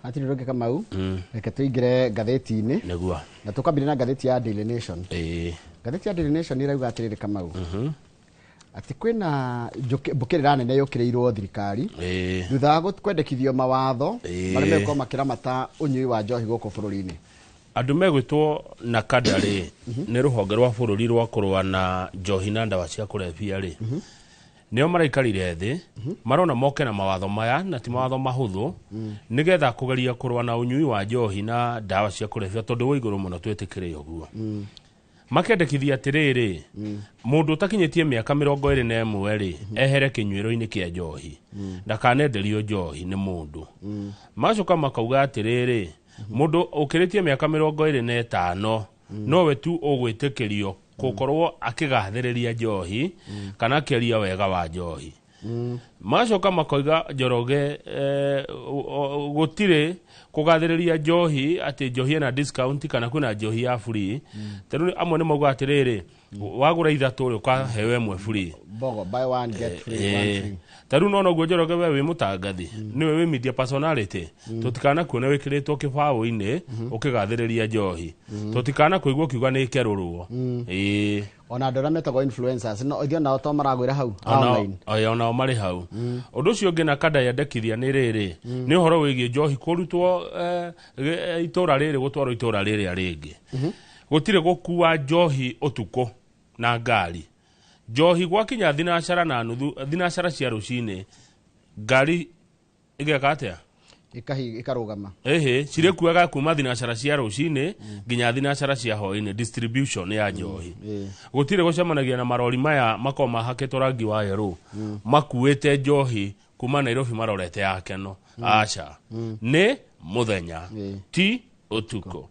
Hatirĩ ũndũ ũngĩ, Kamau. Reke tũingĩre ngathĩti-inĩ. Nĩguo. Na tũkambĩrĩria na ngathĩti ya Daily Nation. Ngathĩti ya Daily Nation ĩrauga atĩrĩrĩ, Kamau, atĩ kwĩna mbũkĩrĩra nene yũkĩrĩirwo thirikari thutha wa kwendekithio mawatho marĩa megũkorwo makĩramata ũnyui wa njohi gũkũ bũrũri-inĩ. Andũ megwĩtwo NACADA rĩ, nĩ rũhonge rwa bũrũri rwa kũrũa na njohi na ndawa cia kũrebia rĩ, nĩo maraikarire thĩ marona moke na mawatho maya, na ti mawatho mahũthũ, nĩgetha kũgeria kũrũa na ũnyui wa njohi na ndawa cia kũrebia, tondũ wĩ igũrũ mũno, twĩtĩkĩre ũguo. Makendekithia atĩrĩrĩ, mũndũ ũtakinyĩtie mĩaka 21 rĩ, ehere kĩnyuĩro-inĩ kĩa njohi, ndakanenderio njohi nĩ mũndũ. Magacoka makauga atĩrĩrĩ, mũndũ ũkĩrĩtie mĩaka 25 nowe tu ũgwĩtĩkĩrio gũkorwo akĩgathĩrĩria njohi kana akĩaria wega wa njohi. Magacoka makoiga, Njoroge, gũtirĩ kũgathĩrĩria njohi atĩ njohi ĩna discount kana kwĩna njohi ya free. Tarĩu amwe nĩ mauga atĩrĩrĩ, wagũra ithatũ rĩ, ũkaheo ĩmwe free. Bogo, buy one get free one free. Tarĩu nona ũguo, Njoroge, we wĩ mũtangathi, nĩwe wĩ media personality, tũtikanakuona wĩkĩrĩtwo kĩbaũ-inĩ ũkĩgathĩrĩria njohi, tũtikana kũigua ũkiuga nĩ ĩkerũrwo, ĩĩ. Ona andũ arĩa metagwo influencers no ithuĩ nao to maragwĩra hau online. Onao marĩ hau. Ũndũ ũcio ũngĩ NACADA yendekithia nĩ rĩrĩ, nĩ ũhoro wĩgiĩ njohi kũrutwo itũra rĩrĩ gũtwarwo itũra rĩrĩa rĩngĩ. Gũtirĩ gũkua njohi ũtukũ na ngari. Njohi gwakinya thinacara na nuthu, thinacara cia rũcinĩ, ngari ĩgeka atĩa? Ĩkarũgama. Ĩhĩ, cirĩkuaga kuma thinacara cia rũcinĩ nginya thinacara cia hwainĩ, distribution ya njohi. Gũtirĩ gũcemanagia na marori maya makoragwo mahakĩtwo rangi wa yerũ makuĩte njohi kuma Nairobi marorete ya keno. Aca, nĩ mũthenya, ti ũtukũ.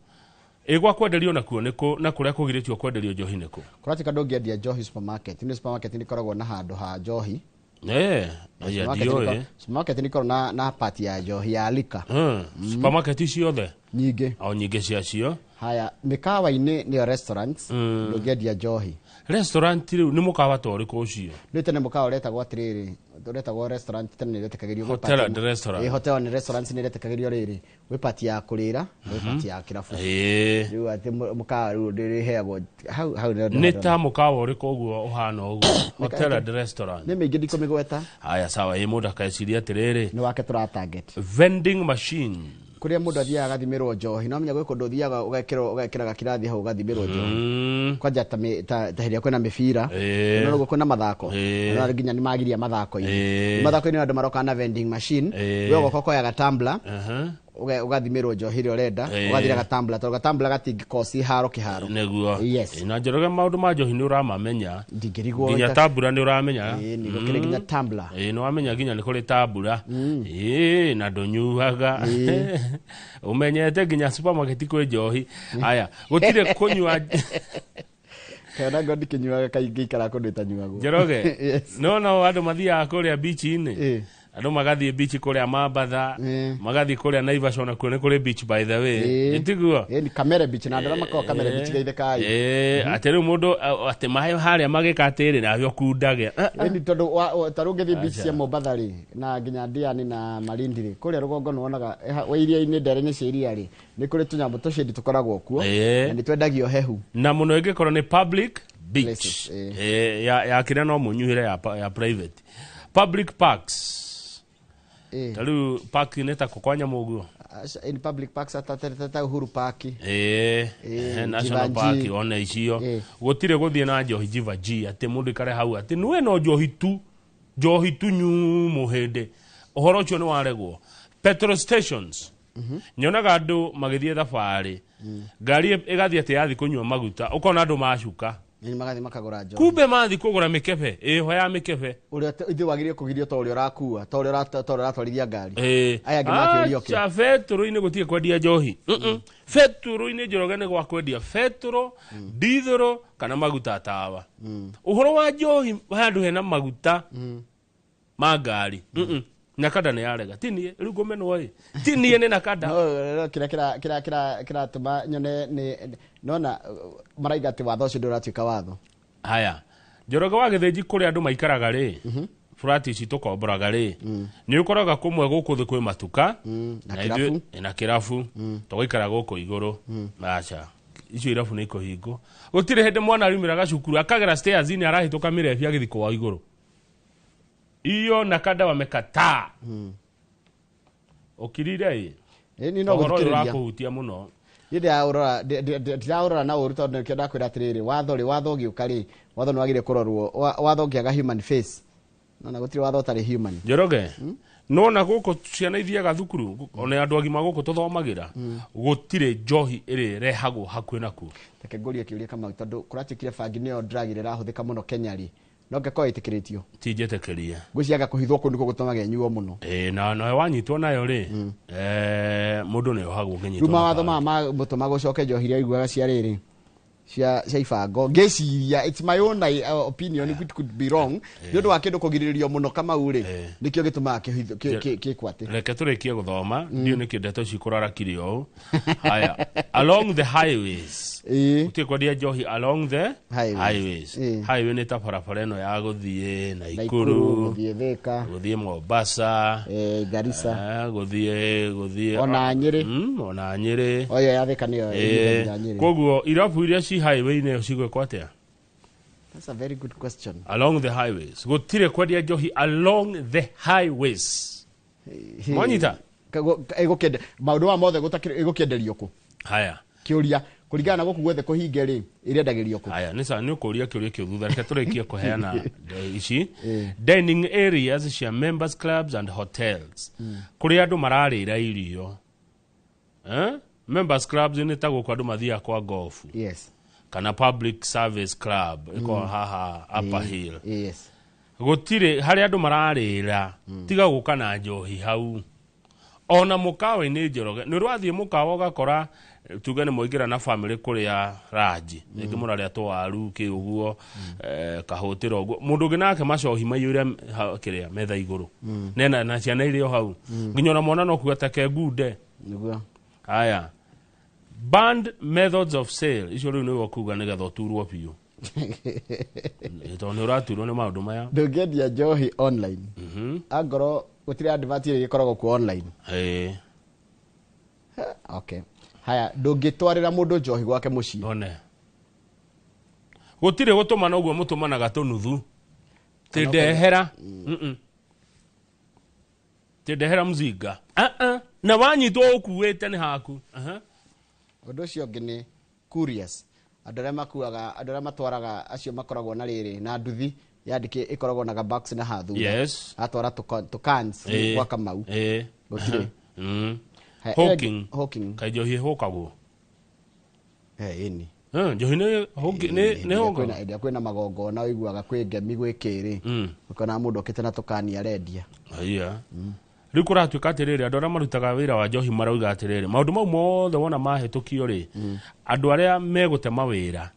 Ĩ gwa kwenderio nakuo nĩkũ, na kũrĩa kũgirĩtio kwenderio njohi nĩkũ? Kũratuĩka ndũngĩendia njohi supermarket. Nĩ supermarket nĩ ikoragwo na handũ ha njohi. Aya. Supermarket ndiũĩ. Supermarket nĩ ikoragwo na part ya njohi ya liquor. Supermarket ciothe? Nyingĩ. O nyingĩ ciacio. Haya, mĩkawa-inĩ nĩyo restaurants, ndũngĩendia njohi. Restaurant rĩu nĩ mũkawa ta ũrĩkũ ũcio? Nĩ tene mũkawa ũretagwo atĩrĩrĩ, ũretagwo restaurant tene nĩ ũretĩkagĩrio gwĩ Hotel part and restaurant. Ĩ, hotel and restaurants nĩ iretĩkagĩrio rĩrĩ, gwĩ part ya kũrĩra, gwĩ part ya kĩrabu. Rĩu atĩ mũkawa rĩu ndĩrĩheagwo hau hau nĩho Nĩ ndĩrona. ta mũkawa ũrĩkũ ũguo ũhana ũguo, hotel and restaurant? Nĩ mĩingĩ, ndikũmĩgweta. Haya, sawa. Ĩ mũndũ akeciria atĩrĩrĩ, Nĩ wake tũra target. Vending machine. Kũrĩa mũndũ athiaga agathimĩrwo njohi, no menya gwĩ kũndũ ũthiaga ũgekĩrwo, ũgekĩra gakirathi hau ũgathimĩrwo njohi. Kwanja ta hĩndĩ ĩrĩa kwĩna mĩbira. No ũguo kwĩna mathako. No nginya nĩ magiria mathako-inĩ. Mathako-inĩ andũ maroka na vending machine. We ũgoka ũkoya gatambla, ũgathimĩrwo njohi ĩrĩa ũrenda, ũgathira gatambla, tondũ gatambla gatingĩkoci haro kĩharo. Nĩguo. Yes. Ĩ, na Njoroge, maũndũ ma njohi nĩ ũramamenya. Ndingĩrigwo. Nginya tambura nĩ ũramenya. Ĩĩ, nĩ gũkĩrĩ nginya tumbler. Ĩ, nĩ wamenya nginya nĩ kũrĩ tambura. Ĩ, na ndũnyuaga, ũmenyete nginya supermarket kwĩ njohi. Aya, gũtirĩ kũnyua. Kana ngo ndikĩnyuaga kaingĩ, ikara kũndũ ĩtanyuagwo. Njoroge, Yes. no no andũ mathiaga kũrĩa beach-inĩ. Andũ magathiĩ beach kũrĩa Mambatha, magathiĩ kũrĩa Naivasha, ona kuo nĩ kũrĩ beach, by the way. Ĩtiguo? Ĩ, ni Kamere Beach, na andũ arĩa makoragwo Kamere Beach geithĩkai. Atĩ rĩu mũndũ atĩ maĩ harĩa magĩka atĩrĩ nawe ũkundage. Ĩni tondũ ta rĩu ũngĩthiĩ beach Aca. cia Mombatha rĩ, na nginya Diani na Malindi rĩ, kũrĩa rũgongo nĩ wonaga wa iria-inĩ, ndere-inĩ cia iria rĩ, nĩ kũrĩ tũnyamũ tũcĩndi tũkoragwo kuo na nĩ twendagio hehu. Na mũno ĩngĩkorwo nĩ public beach. Places. Ya kĩrĩa no mũnyuĩre ya private public parks. Ta rĩu park nĩ ta kũ kwa nyamũ ũguo? Aca, in public parks ta Uhuru Park. National Jivanjii. Park ona icio. Gũtirĩ gũthiĩ na njohi Jivanjii atĩ mũndũ ikare hau atĩ nĩwe no njohi tu, njohi tu nyumu hĩndĩ ũhoro ũcio nĩ waregwo. Petrol stations, nyonaga andũ magĩthiĩ thabarĩ, ngari ĩgathiĩ atĩ yathiĩ kũnyua maguta, ũkona andũ macuka. Nĩ magathiĩ makagũra njohi. Kumbe mathiĩ kũgũra mĩkebe ĩho ya mĩkebe. Ũrĩa ithuĩ wagĩrĩire kũgirio to ũrĩa ũrakua, to ũrĩa ũratwarithia ngari. Aya angĩ makĩũrio kĩ? Aca, betũrũ-inĩ gũtirĩ kwendia njohi. Betũrũ-inĩ, Njoroge, nĩ gwa kwendia betũrũ, ndithũrũ kana maguta tawa. Ũhoro wa njohi handũ hena maguta ma ngari. NACADA nĩ yarega, ti niĩ rĩu ngũmenwo ĩ, ti niĩ, nĩ NACADA. No no, kĩrĩa kĩratũma nyone nĩ nona maraiga atĩ watho ũcio ndũratuĩka watho. Haya, Njoroge wa Gĩthĩnji, kũrĩa andũ maikaraga rĩ, Flat ici tũkomboraga rĩ, nĩ ũkoraga kũmwe gũkũ thĩ kwĩ matuka na na ithuĩ- kĩrabu. Na kĩrabu tũgaikara gũkũ igũrũ. Aca, icio irabu nĩ ikũhingwo. Gũtirĩ hĩndĩ mwana ariumĩraga cukuru akagera stairs-inĩ arahĩtũka mĩrebi agĩthiĩ kwao igũrũ. Iyo NACADA wamekataa. Ũkirire ĩ? Ĩ, niĩ no Ũhoro ũyũ gũthikĩrĩria. ũrakũhutia mũno. Niĩ ndĩraũrora, ndiraũrora na ũru, tondũ nĩkĩo ndakwĩra atĩrĩrĩ, watho rĩ, watho ũgĩũka rĩ, watho nĩ wagĩrĩire kũrorwo. Watho ũngĩaga human face, nona gũtirĩ watho ũtarĩ human. Njoroge, nona gũkũ ciana ithiaga thukuru, ona andũ agima gũkũ tũthomagĩra, gũtirĩ njohi ĩrĩ rehagwo hakuhĩ nakuo. Reke ngũrie kĩũria, Kamau, tondũ kũratuĩkire bangi nĩyo drug ĩrĩa ĩrahũthĩka mũno Kenya rĩ, no ngĩkorwo ĩtĩkĩrĩtio? Ti njĩtĩkĩrie. Ngwĩciria kũhithwo kũu nĩkuo gũtũmaga ĩnyuo mũno. Ĩ, na nawe wanyitwo nayo rĩ, mũndũ nĩ ohagwo ũngĩnyitwo Rĩu na mawatho bangi. maya ma mũtũma gũcoke njohi iria ũiguaga cia rĩrĩ, cia ibango, ngĩciria, it's my own opinion, it could be wrong, nĩ ũndũ wa kĩndũ kũgirĩrĩrio mũno, Kamau rĩ, nĩkĩo gĩtũmaga kĩkwo atĩ. Reke tũrĩkie gũthoma, ndiũ nĩkĩ ndeto ici kũrarakire ũũ. Haya, along the highways. Gũtirĩ kwendia njohi along the Highways. highways. Highway nĩ ta barabara ĩno ya gũthiĩ Naikuru, Naikuru, gũthiĩ Thĩka, gũthiĩ Mombasa, Garissa, gũthiĩ Ona Nyĩrĩ. Ona Nyĩrĩ. Oyo ya Thĩka nĩyo ĩnyitagĩra Nyĩrĩ. Koguo irabu iria ci highway-inĩ ĩyo cigwĩkwo atĩa? That's a very good question. Along the highways, gũtirĩ kwendia njohi along the highways. Mwanyita? Ĩgũkĩende maũndũ maya mothe ĩgũkĩenderio kũ? Haya. Kĩũria, kũringana na gũkũ guothe kũhinge rĩ, ĩrendagĩrio kũ? Haya, nĩ sawa, nĩ ũkũria kĩũria kĩu thutha. Reke tũrĩkie kũheana ici. Dining areas cia members clubs and hotels, kũrĩa andũ mararĩra irio, eh? Members clubs nĩ ta gũkũ andũ mathiaga kwa golf kana public service club ĩkoragwo haha Upper Hill. Gũtirĩ harĩa andũ mararĩra, tiga gũka na njohi hau, ona mũkawa-inĩ. Njoroge, nĩ ũrathiĩ mũkawa ũgakora, tuge nĩ mwaingĩra na family kũrĩa ranji, rĩngĩ mũrarĩa tũwaru kĩ ũguo, kahũtĩra ũguo, mũndũ ũngĩ nake macohi maiyũire kĩrĩa metha igũrũ, nena na ciana irĩ o hau, nginya ona mwana no kuga take ngunde. Haya, banned methods of sale, icio rĩu nĩguo kuga nĩgetha ũturwo biũ. Tondũ nĩ ũraturwo nĩ maũndũ maya. Ndũngĩendia njohi online angorwo gũtirĩ advert ĩrĩa ĩgĩkoragwo kuo online. Okay, haya, ndũngĩtwarĩra mũndũ njohi gwake mũciĩ. One gũtirĩ gũtũmana ũguo mũtũmanaga tũnuthu tĩndehera. Tĩndehera mzinga. Ah, ah. Na wanyitwo ũkuĩte nĩ haku. Aha. Ũndũ ũcio ũngĩ nĩ couriers, andũ arĩa makuaga, andũ arĩa matwaraga, acio makoragwo na rĩrĩ na nduthi yandĩkĩ ĩkoragwo na gabox na haha thutha, atwara tũ cans gwa Kamau. Gũtirĩ. Haya, Hawking. Hawking. Kaĩ njohi ĩhũkagwo? Ĩni. Njohi nĩ nĩ Hĩndĩ ĩrĩa hũkagwo? Hĩndĩ ĩrĩa kwĩna magongona, ũiguaga kwĩ ngemi, gwĩ kĩrĩ, ũkona mũndũ okĩte na tũkani arendia. Aya. Rĩu kũratuĩka atĩrĩrĩ, andũ arĩa marutaga wĩra wa njohi marauga atĩrĩrĩ, maũndũ mau mothe wona mahĩtũkio rĩ, andũ arĩa megũte mawĩra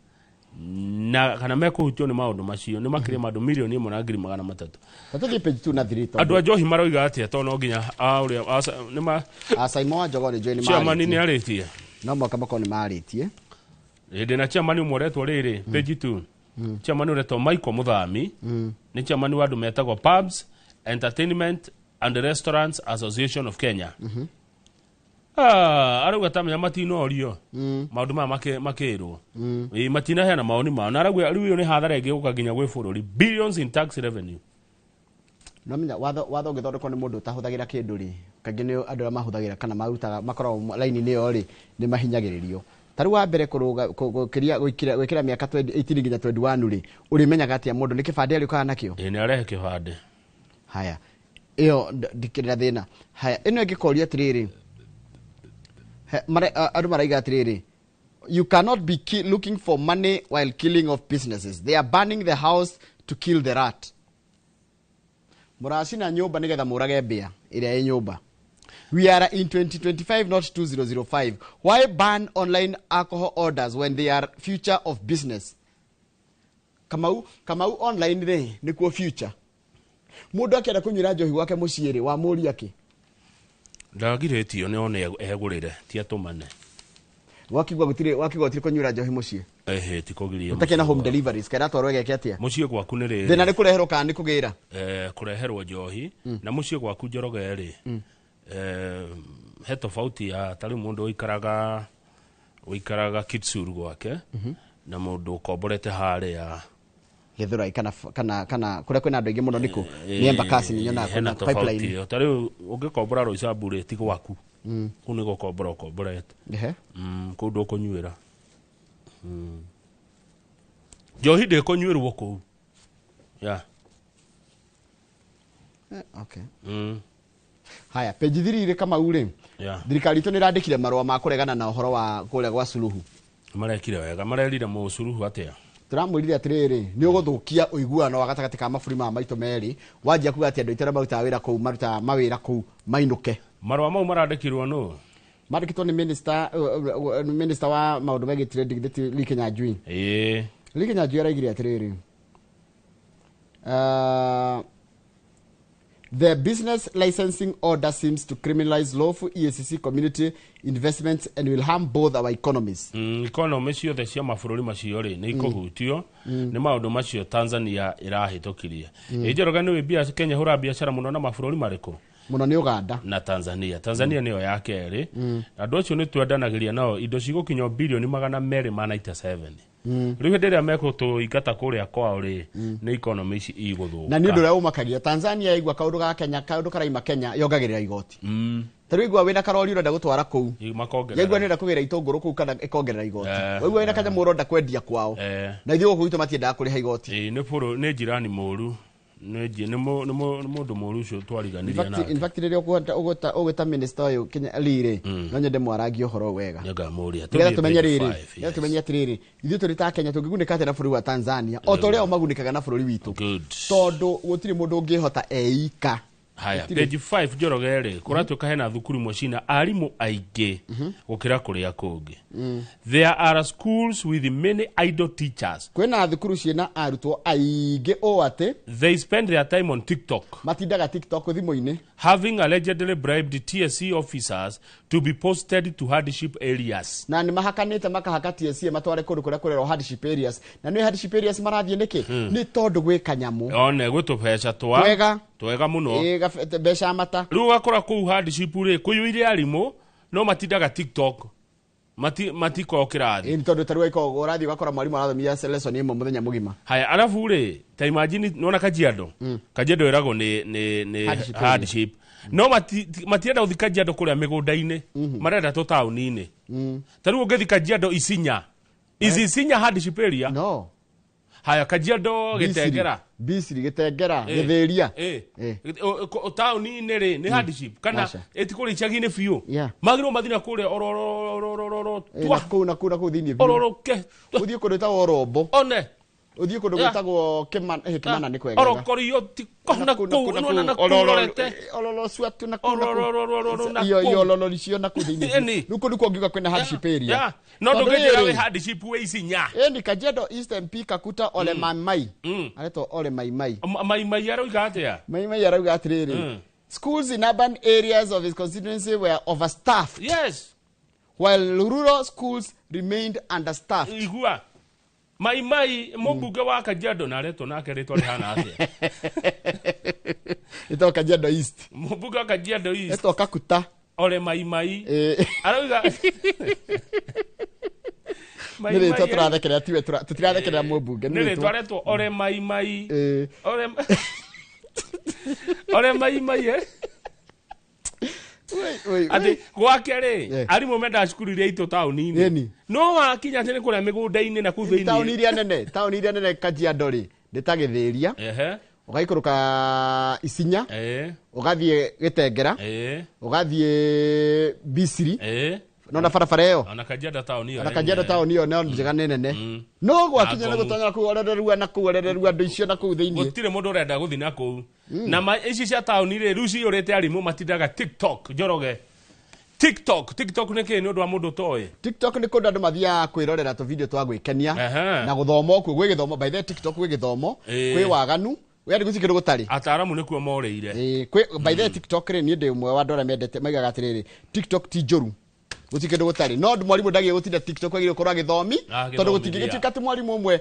na kana mekũhutio nĩ maũndũ macio nĩ makĩria ma andũ 1,300,000. Ta tũthiĩ page 2 na 3. Andũ a njohi maroiga atĩa? Tondũ no nginya a ũrĩa nĩ ma Saimo wa Njogo nĩ njũĩ nĩ chairman nĩ marĩtie. Arĩtie. No mũhaka makorwo nĩ marĩtie. Hĩndĩ na chairman ũmwe ũretwo rĩrĩ, page 2, chairman ũretwo Michael Muthami, nĩ chairman wa andũ metagwo Pubs, Entertainment and Restaurants Association of Kenya. Ah, arauga tamenya matinorio maũndũ maya makĩrwo. Ĩ, matinaheana mawoni mao, na arauga rĩu ĩyo nĩ hathara ĩngĩ gũka nginya gwĩ bũrũri, billions in tax revenue. No menya watho ũngĩthondekwo nĩ mũndũ ũtahũthagĩra kĩndũ rĩ, kaingĩ nĩ andũ arĩa mahũthagĩra kana marutaga makoragwo raini-inĩ ĩyo rĩ, nĩ mahinyagĩrĩrio. Ta rĩu wa mbere kũrũga gũkĩria gwĩkĩra mĩaka 20 18 nginya 21 rĩ, ũrĩmenyaga atĩa mũndũ nĩ kĩbandĩ arĩũkaga nakĩo? Ĩ, nĩ arehe kĩbandĩ. Haya, ĩyo ndikĩrĩ na thĩna. Haya, ĩno ĩngĩkoria atĩrĩrĩ, andũ maraiga atĩrĩrĩ, you cannot be looking for money while killing off businesses. They are burning the house to kill the rat. Mũracina nyũmba nĩgetha mũrage mbĩa ĩrĩa ĩ nyũmba. We are in 2025, not 2005. Why ban online alcohol orders when they are future of business? Kamau, Kamau, online rĩ nĩkuo future. Mũndũ akĩenda kũnyuĩra njohi gwake mũciĩ rĩ, wamũria kĩ? Ndagirĩtio nĩ one egũrĩre, ti atũmane. Wakigua gũtirĩ, wakigua gũtirĩ kũnyuĩra njohi mũciĩ. Ehe, ti kũgiria. Ũtakĩrĩ na Mũciĩ home deliveries kana twarwo ĩgeke atĩa? Mũciĩ gwaku nĩ rĩrĩ. Thĩna nĩ kũreherwo kana nĩ kũgĩra? Kũreherwo njohi na mũciĩ gwaku, Njoroge rĩ, he tofauti ya tarĩu mũndũ ũikaraga Kitsuru gwake na mũndũ ũkomborete harĩa Gĩthũrai kana kũrĩa kwĩna andũ aingĩ mũno nĩkũ? Nĩ Embakasi, nĩ nyonaga hena kwĩna tofauti pipeline. ĩyo. Tarĩu ũngĩkombora Roysambu rĩ, ti gwaku, kũu nĩ gũkombora ũkomborete. Kũu ndũkũnyuĩra. Njohi ndĩkũnyuĩrwo kũu ya. Okay. Haya, page 3 rĩ, Kamau rĩ, thirikari itũ nĩ ĩrandĩkire marũa ma kũregana na ũhoro wa kũrĩa gwa Suluhu. Marekire wega. Marerire mũcuruhu atĩa? Tũramwĩrire atĩrĩrĩ, nĩ ũgũthũkia ũiguano wa gatagatĩ ka mabũrũri maya maitũ merĩ wanjia kuga atĩ andũ aitũ arĩa marutaga wĩra kũu, marutaga mawĩra kũu mainũke. Marũa mau marandĩkirwo nũ? Mandĩkĩtwo nĩ minister wa maũndũ megiĩ trading, nĩ Lee Kinyanjui. Lee Kinyanjui araigire atĩrĩrĩ, "The business licensing order seems to criminalize lawful EACC community investments and will harm both our economies." Economy ciothe cia mabũrũri macio rĩ, nĩ ikũhutio nĩ maũndũ macio Tanzania ĩrahĩtũkirie. Ĩ Njoroge, nĩ wĩ Kenya hũra biacara mũno na mabũrũri marĩkũ? Mũno nĩ Uganda. Na Tanzania. Tanzania nĩyo ya kerĩ. Andũ acio nĩ twendanagĩria nao indo cigũkinya bilioni 297. Rĩu hĩndĩ ĩrĩa mekũtũingata kũrĩa kwao rĩ, nĩ economy ici igũthũka. Na nĩ ũndũ ũrĩa ũmakagia, Tanzania yaigua kaũndũ ga Kenya, kaũndũ karaima Kenya, yongagĩrĩra igoti. Ta rĩu igua wĩna karori ũrenda gũtwara kũu, Makongerera. yaigua nĩrenda kũgĩra itũngũrũ kũu kana ĩkongerera igoti. Waigua wĩna kanyamũ ũrenda kwendia kwao, na ithuĩ gũkũ gwitũ matiendaga kũrĩha igoti. Ĩĩ, nĩ bũrũ nĩ jirani mũru, nĩ nĩ nĩ mũndũ mũru ũcio In twariganirie fact, nake. in fact rĩrĩa ũgwĩta minister ũyũ Kenya Lee rĩ, no nyende mwarangie ũhoro wega Nĩngamũria. nĩgetha Tũthiĩ tũmenye page rĩrĩ, 5, nĩgetha tũmenye atĩrĩrĩ, ithuĩ tũrĩ ta Kenya tũngĩgunĩka atĩa na bũrũri wa Tanzania o ta ũrĩa o magunĩkaga na bũrũri witũ? Good. Tondũ gũtirĩ mũndũ ũngĩhota eika. Haya. Gũtirĩ. Page 5, Njoroge rĩ, kũratuĩka hena thukuru imwe cina arimũ aingĩ gũkĩra kũrĩa kũngĩ. There are schools with many idle teachers. Kwĩna thukuru ciĩna arutwo aingĩ ũũ atĩ They spend their time on TikTok, matindaga TikTok thimũ-inĩ, having allegedly bribed TSC officers to be posted to hardship areas. Na nĩ mahakanĩte makahaka TSC matware kũndũ kũrĩa kũrerwo hardship areas. Na nĩ hardship areas marathiĩ nĩkĩ? Nĩ tondũ gwĩ kanyamũ one gwĩ tũbeca twa twega. Twega mũno. Ĩ, mbeca mata. Rĩu ũgakora kũu hardship rĩ, kũiyũire arimũ no matindaga TikTok, matikoragwo kĩrathi. Ĩ, nĩ tondũ tarĩu ĩkoragwo ũrathiĩ ũgakora mwarimũ arathomithia lesson ĩmwe mũthenya mũgima. Haya, arabu rĩ, ta imagine nona Kajiado. Kajiado ĩragwo nĩ hardship area. Hardship, no matienda gũthiĩ Kajiado kũrĩa mĩgũnda-inĩ, marenda tũ taũni-inĩ. Ta rĩu ũngĩthiĩ Kajiado Isinya, is Isinya hardship area? No. Haya, Kajiado Gĩtengera. Bisiri, Gĩtengera, Gĩthĩria. Taũni-inĩ rĩ, nĩ hardship kana? Aca. Ĩtikũrĩa icagi-inĩ biũ. Magĩrĩirwo mathiĩ na kũrĩa ororororororo. Ĩ, twa na kũu na kũu na kũu thĩinĩ biũ. Ororoke. Ũthiĩ kũndũ gwĩtagwo Orombo, one ũthiĩ kũndũ gwĩtagwo Kĩmana nĩ kwegega. Orokorio tiko na kũu nĩwona na kũu rorete. Ololo cwatu na kũu na kũu. Orororororo na Iyo kũu. iyo ololo icio na kũu thĩinĩ Ĩni. biũ. Rĩu kũndũ kũngiuga kwĩna hardship area. Yeah. No Tondũ ndũngĩnjĩra rĩrĩ, wĩ hardship wĩ Isinya. Ĩni Kajiado East MP Kakuta Ole Maimai, aretwo Ole Maimai. Maimai aroiga atĩa? Maimai arauga atĩrĩrĩ, schools in urban areas of his constituency were overstaffed while rural schools remained understaffed. Igua Maimai, mũmbunge wa Kajiado, na aretwo nake rĩtwa rĩhana atĩa? Ĩtagwo Kajiado East. Mũmbunge wa Kajiado East. Etwo Kakuta. Ole Maimai arauga Nĩ rĩtwa tũrathekerera, tiwe tũtirathekerera mũmbunge. Nĩ rĩtwa aretwo Ole Maimai. Ole Maimai, eh? Oi, oi, Atĩ oi. gwake rĩ, arimũ mendaga cukuru iria itũ taũni-inĩ. No wakinya atĩ nĩ kũrĩa mĩgũnda-inĩ na kũu Taũni thĩinĩ. iria nene Kajiado rĩ, nĩ ta Gĩthĩria, ũgaikũrũka Isinya, ũgathiĩ Gĩtengera, ũgathiĩ Bisiri, nona barabara ĩyo. Ona Kajiado taũni ĩyo Ona Kajiado yenyewe. taũni ĩyo no njega, nĩ nene, no gwakinya Na nĩ Ngomu. gũtonyera kũu orererua na kũu orererua andũ icio na kũu thĩinĩ. Gũtirĩ mũndũ ũrenda gũthiĩ na kũu na ici cia taũni rĩ, rĩu ciyũrĩte arimũ matindaga TikTok. Njoroge, TikTok, TikTok nĩ kĩĩ nĩ ũndũ wa mũndũ ũtoĩ? TikTok nĩ kũndũ andũ mathiaga kwĩrorera tũvideo twa gwĩkenia na gũthoma kuo. Gwĩ gĩthomo, by the way, TikTok gwĩ gĩthomo, kwĩ waganu, yani gũtirĩ kĩndũ gũtarĩ. Ataaramu nĩkuo morĩire. Ĩĩ, kwĩ by the way, TikTok rĩ, niĩ ndĩ ũmwe wa andũ arĩa mendete, maigaga atĩrĩrĩ, TikTok ti njũru. Gũtirĩ kĩndũ gũtarĩ, no mwarimũ ndagĩrĩire gũtinda TikTok, agĩrĩire gũkorwo agĩthomi, tondũ Agĩthomithia. Gũtingĩgĩtuĩka atĩ mwarimũ ũmwe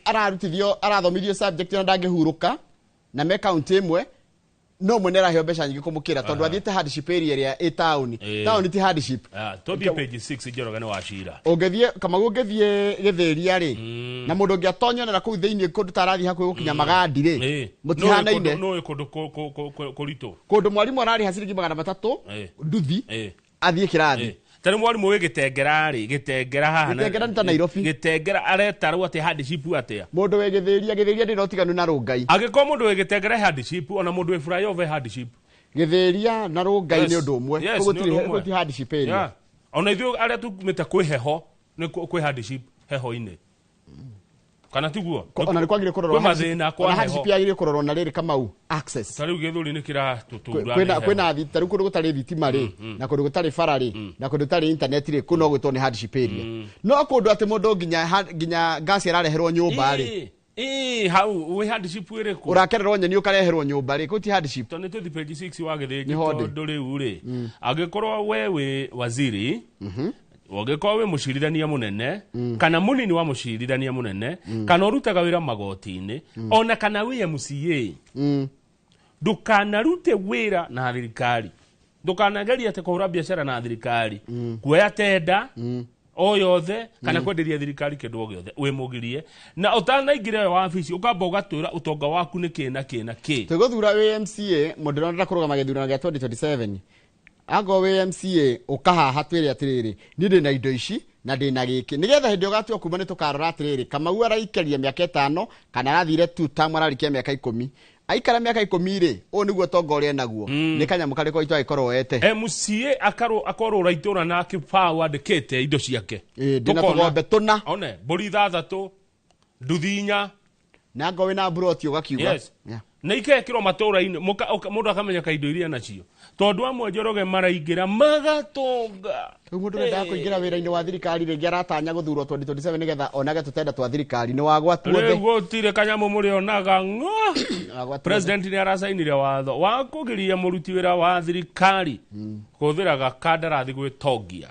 ararutithio, arathomithio subject na ndangĩhurũka na me kaunti ĩmwe, no mwene araheo mbeca nyingĩ kũmũkĩra tondũ athiĩte hardship area ĩrĩa ĩ taũni. Taũni ti hardship. Ah, tũthiĩ page 6, Njoroge, nĩ Wachira. Ũngĩthiĩ Kamau, ũngĩthiĩ Gĩthĩria rĩ, na mũndũ ũngĩ atonyonera kũu thĩinĩ kũndũ ta arathiĩ hakuhĩ gũkinya Magandi rĩ, mũtihanaine. Nũĩ kũndũ kũritũ. Kũndũ mwarimũ ararĩha ciringi 300 nduthi athiĩ kĩrathi. Ta rĩu mwarimũ wĩ Gĩtengera rĩ, Gĩtengera haha Gĩtengera nĩ ta Nairobi. Gĩtengera aretarwo atĩ hardship atĩa? Mũndũ wĩ Gĩthĩria, Gĩthĩria ndĩ na ũtiganu na Rũngai. Angĩkorwo mũndũ wĩ Gĩtengera hardship, ona mũndũ wĩ flyover hardship. Gĩthĩria na Rũngai nĩ ũndũ ũmwe. Yes, Kũu nĩ ũndũ gũtirĩ ũmwe. gũtirĩ hardship area. Yeah. Ona ithuĩ arĩa tumĩte kwĩ heho nĩ kwĩ hardship heho-inĩ, kana tiguo? Ona nĩ kwagĩrĩire kũrorwo Kwĩ mathĩna kwa ona heho. hardship yagĩrĩire kũrorwo na rĩrĩ, Kamau, access. Ta rĩu gĩthũri nĩ kĩratũtura. Kwĩna kwĩna ta rĩu kũndũ gũtarĩ thitima rĩ, na kũndũ gũtarĩ bara rĩ, na kũndũ gũtarĩ internet rĩ, kũu no gwĩtwo nĩ hardship area. No kũndũ atĩ mũndũ nginya ngasi arareherwo nyũmba rĩ, Ĩ hau wĩ hardship ĩrĩkũ? Ũrakererwo nyeni ũkareherwo nyũmba rĩ, kũu ti hardship. Tondũ nĩ tũthi page 6 wa Gĩthĩnji. Nĩ ho ndĩ. Tondũ rĩu rĩ, angĩkorwo we wĩ waziri, ũngĩkorwo wĩ mũcirithania mũnene kana mũnini wa mũcirithania mũnene, kana ũrutaga wĩra magoti-inĩ, ona kana wĩ MCA, ndũkanarute wĩra na thirikari, ndũkanagerie atĩ kũhũra biacara na thirikari, kuoya tenda o yothe kana kwenderia thirikari kĩndũ o gĩothe, wĩ mũgirie. Na ũtanaingĩra ĩyo wabici, ũkamba ũgatwĩra ũtonga waku nĩ kĩ na kĩ na kĩ. Tũgũthura wĩ MCA, mũndũ ũrenda kũrũgama gĩthurano gĩa 2027, angorwo wĩ MCA, ũkahaha twĩre atĩrĩrĩ, niĩ ndĩna indo ici na ndĩna gĩkĩ, nĩgetha hĩndĩ ĩyo ũgatua kuma nĩ tũkarora atĩrĩrĩ, Kamau araikaria mĩaka 5 kana arathire tu tamu ararikia mĩaka 10, aikara mĩaka 10 rĩ, ũyũ nĩguo ũtonga ũrĩa naguo, nĩ kanyamũ karĩkũ itũ agĩkorwo oete. MCA akarwo akorwo itũra na kĩbaũ andĩkĩte indo ciake. Ĩ, ndĩna Tũkona. tũgombe tũna. One mbũri ithathatũ, nduthi inya. Na angorwo wĩna mburoti ũgakiuga. Yes. Na ikekĩrwo matũra-inĩ, mũndũ akamenyeka indo iria nacio, tondũ amwe, Njoroge, maraingĩra magatonga. Rĩu mũndũ ũrendaga kũingĩra wĩra-inĩ wa thirikari rĩngĩ, aratanya gũthurwo 2027 nĩgetha onage tũtenda twa thirikari, nĩ wagwa tuothe. Rĩu gũtirĩ kanyamũ mũrĩonaga ng'o. Wagwa tuothe. President nĩ aracainire watho wa kũgiria mũruti wĩra wa thirikari kũhũthĩraga kandarathi gwĩtongia.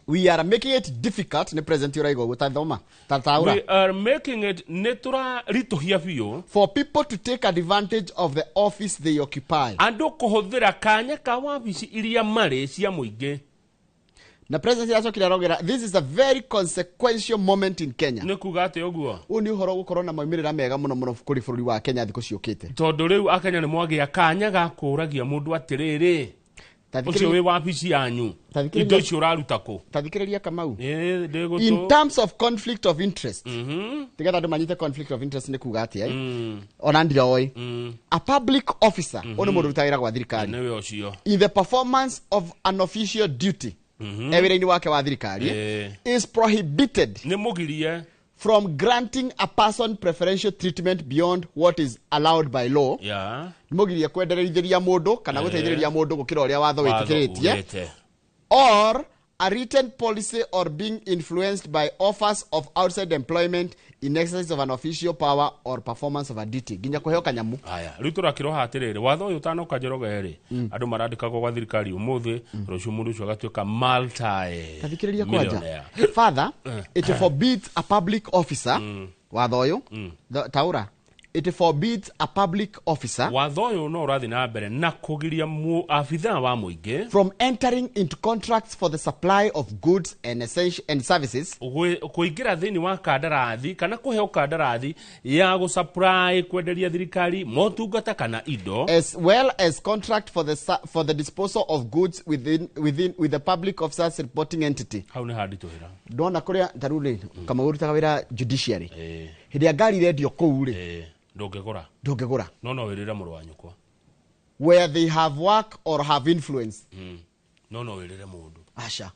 We are making it difficult, nĩ president ũraiga ũguo, ta thoma, ta taũra. We are making it, nĩ tũraritũhia biũ for people to take advantage of the office they occupy. Andũ kũhũthĩra kanya ka wabici iria marĩ cia mũingĩ. Na president aracokire arogera, this is a very consequential moment in Kenya. Nĩ kuga atĩ ũguo? Ũyũ nĩ ũhoro ũgũkorwo na maumĩrĩra mega mũno mũno kũrĩ bũrũri wa Kenya thikũ ciũkĩte. Tondũ rĩu Akenya nĩ mwagĩa kanya ga kũragia mũndũ atĩrĩrĩ, Ta ũcio thikĩrĩria wĩ wabici yanyu, Ta thikĩrĩria- indo icio ũraruta kũ? Ta thikĩrĩria, Kamau. Ĩ, In ndĩgũtũ terms of conflict of interest, tigetha andũ manyite conflict of interest nĩ kuga atĩa, ona ndiroĩ. A public officer, ũyũ nĩ mũndũ ũrutaga wĩra gwa thirikari, nĩwe ũcio, in the performance of an official duty, e wĩra-inĩ wake wa thirikari, is prohibited nĩ mũgirie from granting a person preferential treatment beyond what is allowed by law. Nĩ mũgirie kwendereithĩria mũndũ kana gũteithĩrĩria mũndũ gũkĩra ũrĩa watho Watho wĩtĩkĩrĩtie, ugĩte. Or a written policy, or being influenced by offers of outside employment in exercise of an official power or performance of a duty, nginya kũheo kanyamu. Aya, rĩu tũrakĩroha atĩrĩrĩ, watho ũyũ ũtanoka, Njoroge rĩ, andũ marandĩkagwo gwa thirikari ũmũthĩ, rũciũ mũndũ ũcio agatuĩka multi Tathikĩrĩria kwanja. millionaire. Father, it forbids a public officer, watho ũyũ, taũra, it forbids a public officer Watho ũyũ no ũrathiĩ na mbere na kũgiria abithaa wa mũingĩ from entering into contracts for the supply of goods and, essential, and services kũingĩra thĩinĩ wa kandarathi kana kũheo kandarathi ya gũsupply, kwenderia thirikari motungata kana indo, as well as contract for the disposal of goods within with the public officers reporting entity. Hau nĩ handitũhĩra. Ndona kũrĩa tarĩu rĩ, Kamau ũrutaga wĩra judiciary, hĩndĩ ĩrĩa ngari irendio kũu rĩ, Ndũngĩgũra. Ndũngĩgũra. No wĩrĩre mũrũ wa nyũkwa. Where they have work or have influence. No wĩrĩre mũndũ. Aca.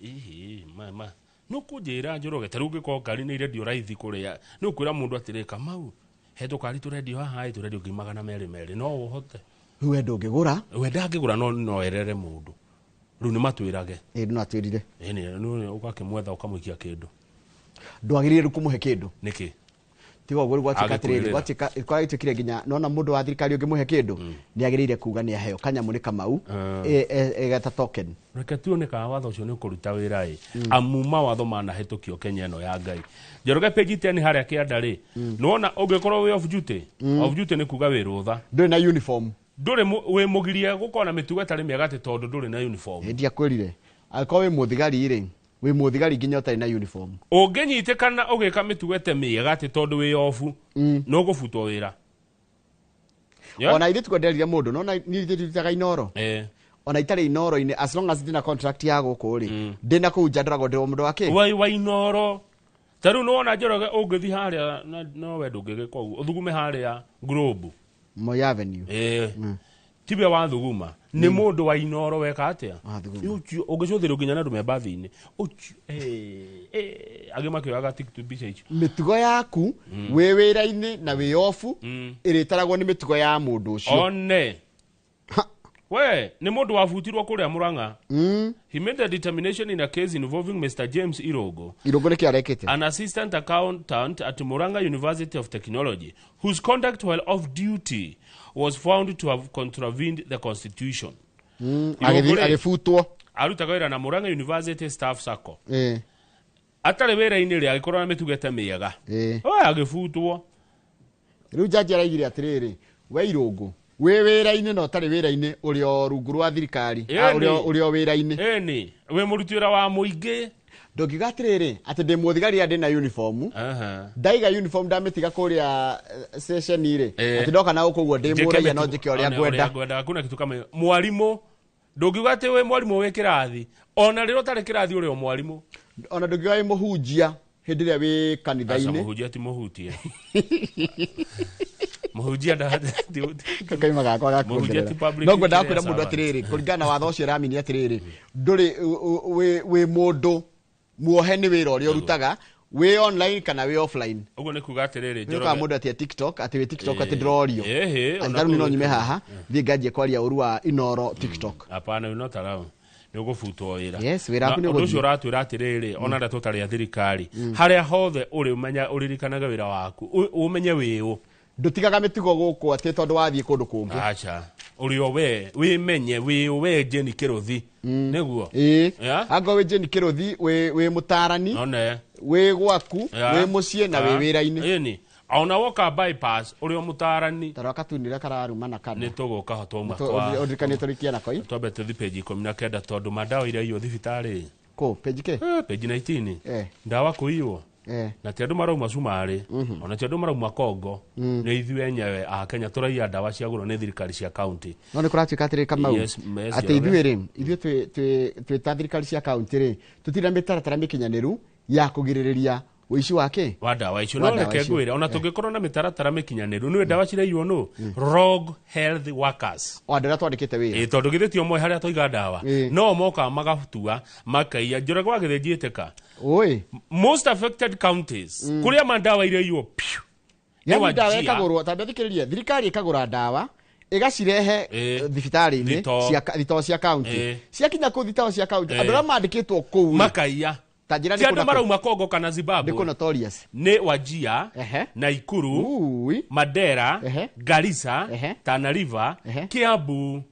Ihi, ma no kũnjĩra, Njoroge, ta rĩu ũngĩkorwo ngari nĩ irendio raithi kũrĩa, nĩ ũkwĩra mũndũ atĩrĩ, Kamau, he tũkari tũrendio haha ĩ, tũrendio ngiri 200 merĩ, no ũhote? Rĩu we ndũngĩgũra. We ndangĩgũra, no erere mũndũ. Rĩu nĩ matwĩrage. Ĩ, no atwĩrire. Ĩni, ũgakĩmwetha ũkamũikia kĩndũ. Ndwagĩrĩire rĩu kũmũhe kĩndũ. Nĩkĩ? Tiga ũguo gwatuĩka atĩrĩrĩ, Agĩkwĩrĩra. gwatuĩka kwaragĩtuĩkire nginya nona mũndũ wa thirikari ũngĩmũhe kĩndũ nĩ agĩrĩire kuga nĩ aheo kanyamũ nĩ Kamau egeta token. Reke tuone kana watho ũcio nĩ ũkũruta wĩra ĩ, amu mawatho manahĩtũkio Kenya ĩno ya Ngai. Njoroge, page 10 harĩa kĩanda rĩ, nĩwona ũngĩkorwo wĩ off duty, off duty nĩ kuga wĩ rũtha, Ndũrĩ na uniform. Ndũrĩ wĩ mũgirie gũkorwo na mĩtugo ĩtarĩ mĩega atĩ tondũ ndũrĩ na uniform. Ndiakwĩrire angĩkorwo wĩ mũthigari rĩ, wĩ mũthigari nginya ũtarĩ na uniform. Ũngĩnyitĩkana ũgĩka mĩtugo ĩte mĩega atĩ tondũ wĩ off, nĩ ũgũbutwo wĩra. Yeah? Ona ithuĩ twenderire mũndũ nona niĩ ithuĩ tũrutaga Inoro. Ona itarĩ Inoro-inĩ, as long as ndĩna contract ya gũkũ rĩ, ndĩna kũu nja ndoragwo ndĩ o mũndũ wa kĩ. Wa Inoro ta rĩu nĩwona, Njoroge, ũngĩthiĩ harĩa no we ndũngĩgĩka ũguo, ũthugume harĩa Globe. Moi Avenue. Tiwe wathuguma, nĩ mũndũ wa Inoro weka atĩa? Wathuguma. Ũcio ũngĩcũthĩrĩrio nginya na andũ me mbathi-inĩ ũcio, angĩ makĩoyaga TikTok mbica icio. Mĩtugo yaku wĩ wĩra-inĩ na wĩ off ĩrĩtaragwo nĩ mĩtugo ya mũndũ ũcio. One. Ha. We nĩ mũndũ wabutirwo kũrĩa Mũrang'a. He made a determination in a case involving Mr James Irogo, Irũngũ nĩkĩ arekĩte? an assistant accountant at Murang'a University of Technology, whose conduct while off duty was found to have contravened the constitution. Agĩthiĩ Irũngũ rĩ, agĩbutwo. Arutaga wĩra na Murang'a University Staff Sacco. Atarĩ wĩra-inĩ rĩ, agĩkorwo na mĩtugo ĩte mĩega. We agĩbutwo. Rĩu jaji araigire atĩrĩrĩ, we Irũngũ, wĩ wĩra-inĩ na ũtarĩ wĩra-inĩ, ũrĩ o rungu rwa thirikari. Ũrĩ o wĩra-inĩ. Ĩni wĩ mũruti wĩra wa mũingĩ. Ndũngiuga atĩrĩrĩ atĩ ndĩ mũthigari rĩrĩa ndĩna uniform, ndaiga uniform ndamĩtiga kũrĩa station rĩ, atĩ ndoka na gũkũ ũguo ndĩ Njĩke mũraiya no mĩtugo- njĩke ũrĩa one ngwenda. Ngwenda. Hakuna kitu kama hiyo. Mwarimũ, ndũngiuga atĩ wĩ mwarimũ wĩ kĩrathi, ona rĩrĩa ũtarĩ kĩrathi ũrĩ o mwarimũ. Ona ndũngiuga wĩ mũhunjia hĩndĩ ĩrĩa wĩ Aca. kanitha-inĩ. Mũhunjia ti mũhutie, mũhunjia Kaima gakwa ga Mũhunjia ti kuongerera. public No ngwendaga kwĩra mũndũ servant. atĩrĩrĩ, kũringana na watho ũcio ũramini atĩrĩrĩ, ndũrĩ wĩ mũndũ muohe nĩ wĩra ũrĩa ũrutaga, wĩ online kana wĩ offline. Ũguo nĩ kuga atĩrĩrĩ, Nĩũkaga mũndũ atĩ TikTok, atĩ wĩ TikTok atĩ ndĩrorio. Ĩhĩ, Atĩ ona tarĩu niĩ no kũu nyume haha thiĩ nganjie kwaria ũru wa Inoro TikTok. Hapana, you're not allowed, nĩ ũgũbutwo wĩra. Yes, wĩra waku Na nĩ ũndũ ũcio ũgũthiĩ. ũratwĩra atĩrĩrĩ, ona arĩa tũtarĩ a thirikari, harĩa hothe ũrĩ ũmenya ũririkanage wĩra waku, ũmenye wĩũ. Ndũtigaga mĩtugo gũkũ atĩ tondũ wathiĩ kũndũ kũngĩ. Aca, ũrĩ o we wĩmenye wĩũ, we Jane Kĩrũthi nĩguo. Ĩĩ. Yeah. Angorwo wĩ Jane Kĩrũthi, wĩ mũtarani, one wĩ gwaku, wĩ mũciĩ na wĩ wĩra-inĩ. Ĩni ona woka bypass ũrĩ o mũtarani. Tarora katuni kararumana kana Nĩ tũgũka ho twauma kwa ũndirikanie tũrĩkie nako ĩ. Twambe tũthi page 19 tondũ mandawa iraiywo thibitarĩ. Kũ page kĩ? Page 19. Ndawa kũiywo. Na ti andũ marauma cumarĩ, ona ti andũ marauma Kongo, nĩ ithuĩ enyewe a Kenya tũraiya ndawa ciagũrwo nĩ thirikari cia county. No nĩ kũratuĩka atĩrĩ, Kamau, Yes, yes, atĩ Njoroge. ithuĩ rĩ, ithuĩ twĩ ta thirikari cia kaunti rĩ, tũtirĩ na mĩtaratara mĩkinyanĩru ya kũgirĩrĩria ũici wa kĩ? Wa ndawa icio. Wa No ndawa reke icio. ngwĩre, ona tũngĩkorwo na mĩtaratara mĩkinyanĩru, nĩwe ndawa ciraiywo nũ? Rogue health workers. O andũ arĩa twandĩkĩte wĩra. Ĩ, tondũ githĩ ti omwe harĩa twaiga ndawa? No mokaga magatua makaiya. Njoroge wa Gĩthĩnji ĩtĩka. Ũĩ. Most affected counties kũrĩa mandawa iraiywo piu nĩ Yani ndawa Wajir. ĩkagũrwo, tamba thikĩrĩria, thirikari ĩkagũra ndawa ĩgacirehe thibitarĩ-inĩ Thitoo. cia thitoo cia kaunti. Ciakinya kũu thitoo cia kaunti, andũ arĩa mandĩkĩtwo kũu rĩ, makaiya. Ta njĩra Ti nĩ andũ kũ na kũ? marauma Kongo kana Nĩ kũ Zimbabwe. notorious? Nĩ Wajia, Naikuru, Ui. Mandera, Garissa, Tana River, Kiambu.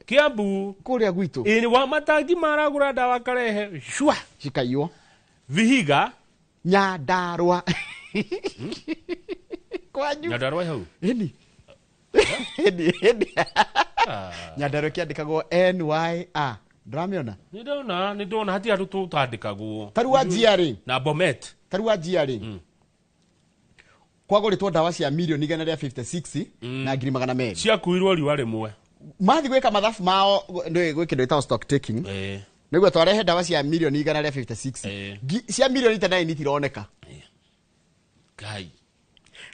Kiambu. Kũrĩa gwitũ. Ĩĩ, wa matangi maragũra ndawa karehe shua cikaiywo. Vihiga. Nyandarua kwanyu. Nyandarua ĩ hau? Ĩni, ĩni, ĩni, Nyandarua ĩkĩandĩkagwo NYA, ndũramĩona? Nĩ ndona, nĩ ndona, hatirĩ andũ tũtandĩkagwo. Tarĩu Wajia rĩ, Na Bomet. Tarĩu Wajia rĩ, kwagũrĩtwo ndawa cia mirioni 156 na ngiri 200. Ciakuirwo riũa rĩmwe. Mathiĩ gwĩka mathabu mao nĩ gwĩ kĩndũ gĩtagwo stock taking, nĩguo twarehe ndawa cia mirioni 156. Cia mirioni ta 9 itironeka. Ngai.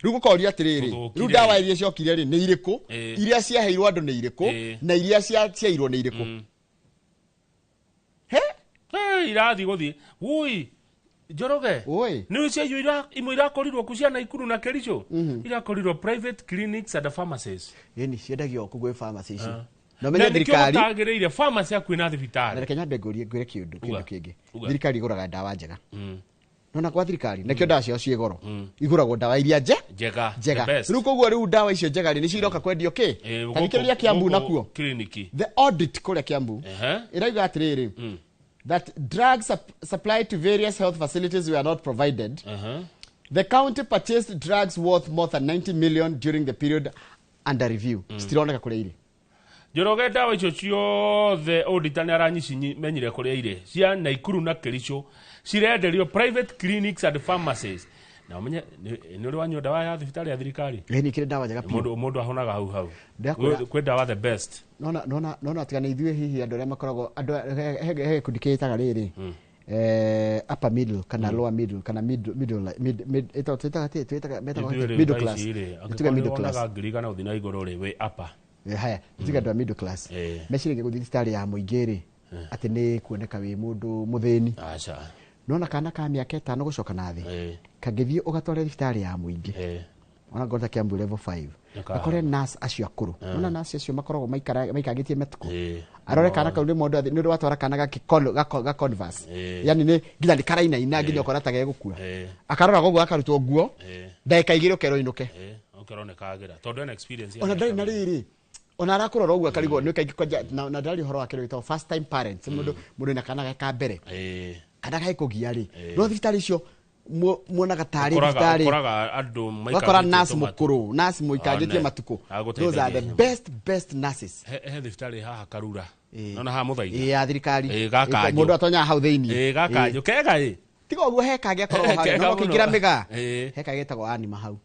Rĩu gũkoria atĩrĩrĩ, Tũthũkire. rĩu ndawa iria ciokire rĩ nĩ irĩkũ? Iria ciaheirwo andũ nĩ irĩkũ? Na iria ciairwo nĩ irĩkũ? He. Irathi gũthiĩ wui, Njoroge. Oi. Nĩ ciaiywo imwe irakorirwo ku cia Naikuru na Kericho, irakorirwo private clinics and pharmacies. Ĩni, ciendagio kũ gwĩ pharmacy ici. Na Na ũmenye nĩkĩo thirikari gũtagĩrĩire pharmacy hakuhĩ na Na thibitarĩ. reke nyambe ngũrie, ngwĩre kĩndũ Uga. kĩndũ kĩngĩ. Uga. Thirikari ĩgũraga ndawa njega. Nona kwa thirikari nakio ndawa ciao ciĩ goro, igũragwo ndawa iria nje njega. Njega. The best. Rĩu koguo rĩu ndawa icio njega rĩ, nĩcio iroka kwendio kĩ? Eh, Ta thikĩrĩria Kiambu gũkũ nakuo. Kliniki. The audit kũrĩa Kiambu ĩrauga atĩrĩrĩ, that drugs supplied to various health facilities were not provided. The county purchased drugs worth more than 90 million during the period under review. Citironeka kũrĩa irĩ. Njoroge, ndawa icio ciothe auditor nĩ aranyimenyire kũrĩa irĩ, cia Naikuru na Kericho, cirenderio private clinics and pharmacies. Na ũmenye nĩ ũrĩ wanyua ndawa ya thibitarĩ ya thirikari? Ĩ, nĩ kĩrĩ ndawa njega biũ. Mũndũ ahonaga hau hau. Ndakwĩra- Kwĩ ndawa the best. Nona tiga nĩ ithuĩ hihi andũ arĩa makoragwo andũ he gĩkundi kĩĩtaga rĩrĩ, upper middle kana lower middle kana middle middle mid mid ĩtagwo twĩtaga atĩ twĩtaga metagwo Ithuĩ atĩ? rĩu Middle thaa class. ici rĩ, Tuge angĩkorwo middle nĩ class. wonaga 100,000 ũthiĩ na igũrũ rĩ, wĩ upper. Haya, tuge andũ a middle class meciragia gũthiĩ thibitarĩ ya mũingĩ rĩ, atĩ nĩ kuoneka wĩ mũndũ mũthĩni. Aca. Nona kana ka mĩaka 5 gũcoka na thĩ kangĩthiĩ ũgatware thibitarĩ ya mũingĩ, ona ngorwo ta Kiambu level 5, Nĩkaha. gakore nurse acio akũrũ, nona nurse acio makoragwo maikangĩtie matukũ, arore kana kau rĩmwe nĩ ũndũ watwara kana gake ga converse, yani nĩ nginya nĩ karainaina nginya ũkona ta gegũkua, akarora koguo akarutwo nguo, ndagĩka 2 ũkerwo inũke. Ũkerwo nĩ kagĩra tondũ ena experience ya Ona mĩaka ndarĩ na rĩrĩ, ona arakũrora ũguo akarigwo nĩ kaingĩ kwanja na ndarĩ ũhoro wa kĩndũ gĩtagwo first time parents, mũndũ wĩna kana gake ka mbere, kana gagĩkũgia rĩ, no thibitarĩ icio muonaga tarĩ thibitarĩ Ũkoraga andũ ũgakora maikarĩtie nurse tũmatũ. mũkũrũ, nurse mũikangĩtie One. matukũ. Agũteithagia. Those are the best best nurses. He thibitarĩ haha Karura, nona haha Mũthaiga. Ĩ, ya thirikari. Ĩ, gakanjũ. Mũndũ atonyaga hau thĩinĩ. Ĩ, gakanjũ kega ĩ. Tiga ũguo he kangĩ akoragwo hau Kega no mũno. kĩingĩra mĩgaa, he kangĩ getagwo anima hau,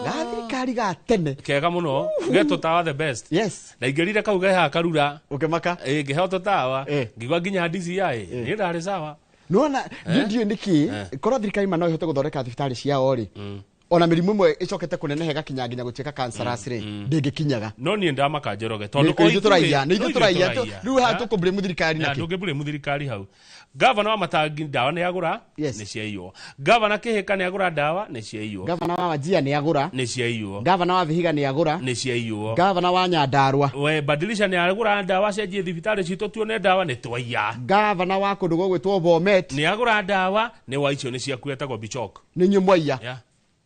ga thirikari ga tene. Kega mũno, getwo tawa the best. Yes. Ndaingĩrire kau ge haha Karura. Ũkĩmaka. Ĩ, ngĩheo tũtawa, ngĩigua nginya DCI niĩ ndarĩ sawa. Nona ndiũĩ nĩkĩ korwo thirikari ma no ĩhote gũthondeka thibitarĩ ciao rĩ, ona mĩrimũ ĩmwe ĩcokete kũneneha ĩgakinya nginya gũtuĩka cancerous rĩ, ndĩngĩkinyaga. No niĩ ndamaka, Njoroge, tondũ Nĩ ithuĩ tũraiya, nĩ no ithuĩ ithuĩ tũraiya. tũraiya. Rĩu haha tũkũ-blame thirikari Na nakĩ? ndũngĩ-blame thirikari hau. Gavana wa Matangi ndawa nĩ agũra, nĩ ciaiywo. Gavana Kĩhĩka nĩ agũra ndawa, nĩ ciaiywo. Gavana wa Wajia nĩ agũra. Nĩ ciaiywo. Gavana wa Vihiga nĩ agũra. Nĩ ciaiywo. Gavana wa Nyandarua. We badilisha nĩ agũra ndawa, cenjie thibitarĩ citũ tuone ndawa, nĩ twaiya. Gavana wa kũndũ gũgwĩtwo Bomet nĩ agũra ndawa, nĩ wa icio nĩ ciaku, etagwo Bichok. Nĩ inyuĩ mwaiya. Yeah.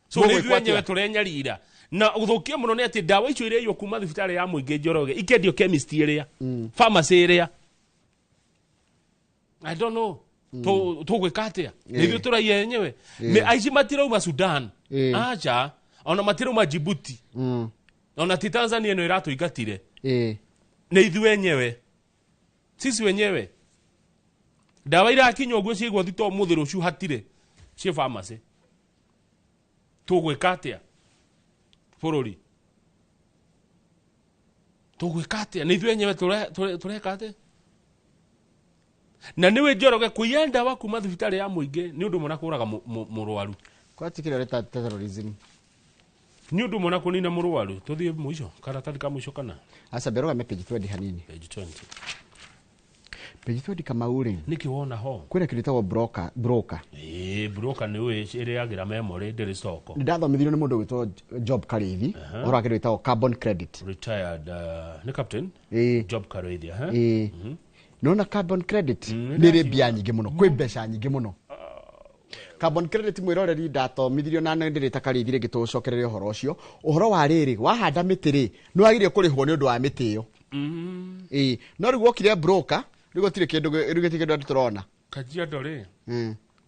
So nĩ Mũgwĩkwo ithuĩ enyewe atĩa? tũrenyarira na gũthũkia mũno nĩ atĩ ndawa icio ireiywo kuma thibitarĩ ya mũingĩ, Njoroge, ikendio chemist ĩrĩa, pharmacy ĩrĩa, I don't know tũgwĩka atĩa, nĩ ithuĩ tũraiya enyewe. Nĩ aici matirauma Sudan, aca, ona matirauma Djibouti, ona ti Tanzania ĩno ĩratũingatire. Nĩ ithuĩ enyewe, sisi wenyewe. Ndawa irakinya ũguo ciaigwo thito ũmũthĩ, rũciũ hatirĩ ciĩ pharmacy. Tũgwĩka atĩa bũrũri? Tũgwĩka atĩa? Nĩ ithuĩ enyewe tũreka atĩa? Na nĩwe Njoroge, kũiya ndawa kuma thibitarĩ ya mũingĩ nĩ ũndũ ũmwe na kũraga mũrwaru. Kwatikĩrĩa ũreta terrorism. Nĩ ũndũ ũmwe na kũnina mũrwaru. Tũthiĩ mũico, karatathi ka mũico kana? Aca, mbere page 20 hanini. Page 20. Page 20, Kamau rĩ. Nĩkĩ wona ho? Kwĩna kĩndũ gĩtagwo broker, broker. Ĩĩ, broker nĩ ũĩ ĩrĩagĩra memory, ndĩrĩ stoko. Nĩ ndathomithirio nĩ mũndũ ũgwĩtwo Job Kariithi ũhoro wa kĩndũ gĩtagwo carbon credit. Retired nĩ captain. Ĩĩ. Job Karĩithia, ha? Ĩĩ, nona carbon credit nĩ ĩrĩ mbia nyingĩ mũno, kwĩ mbeca nyingĩ mũno carbon credit. Mwĩroreri, ndathomithirio na nĩ ndĩrĩta Kariithi rĩngĩ tũcokerere ũhoro ũcio, ũhoro wa rĩrĩ, wahanda mĩtĩ rĩ, nĩ wagĩrĩire kũrĩhwo nĩ ũndũ wa mĩtĩ ĩyo. Ĩĩ, no rĩu wokire broker, rĩu gũtirĩ kĩndũ, rĩu gũtirĩ kĩndũ andũ tũrona. Kajiado rĩ.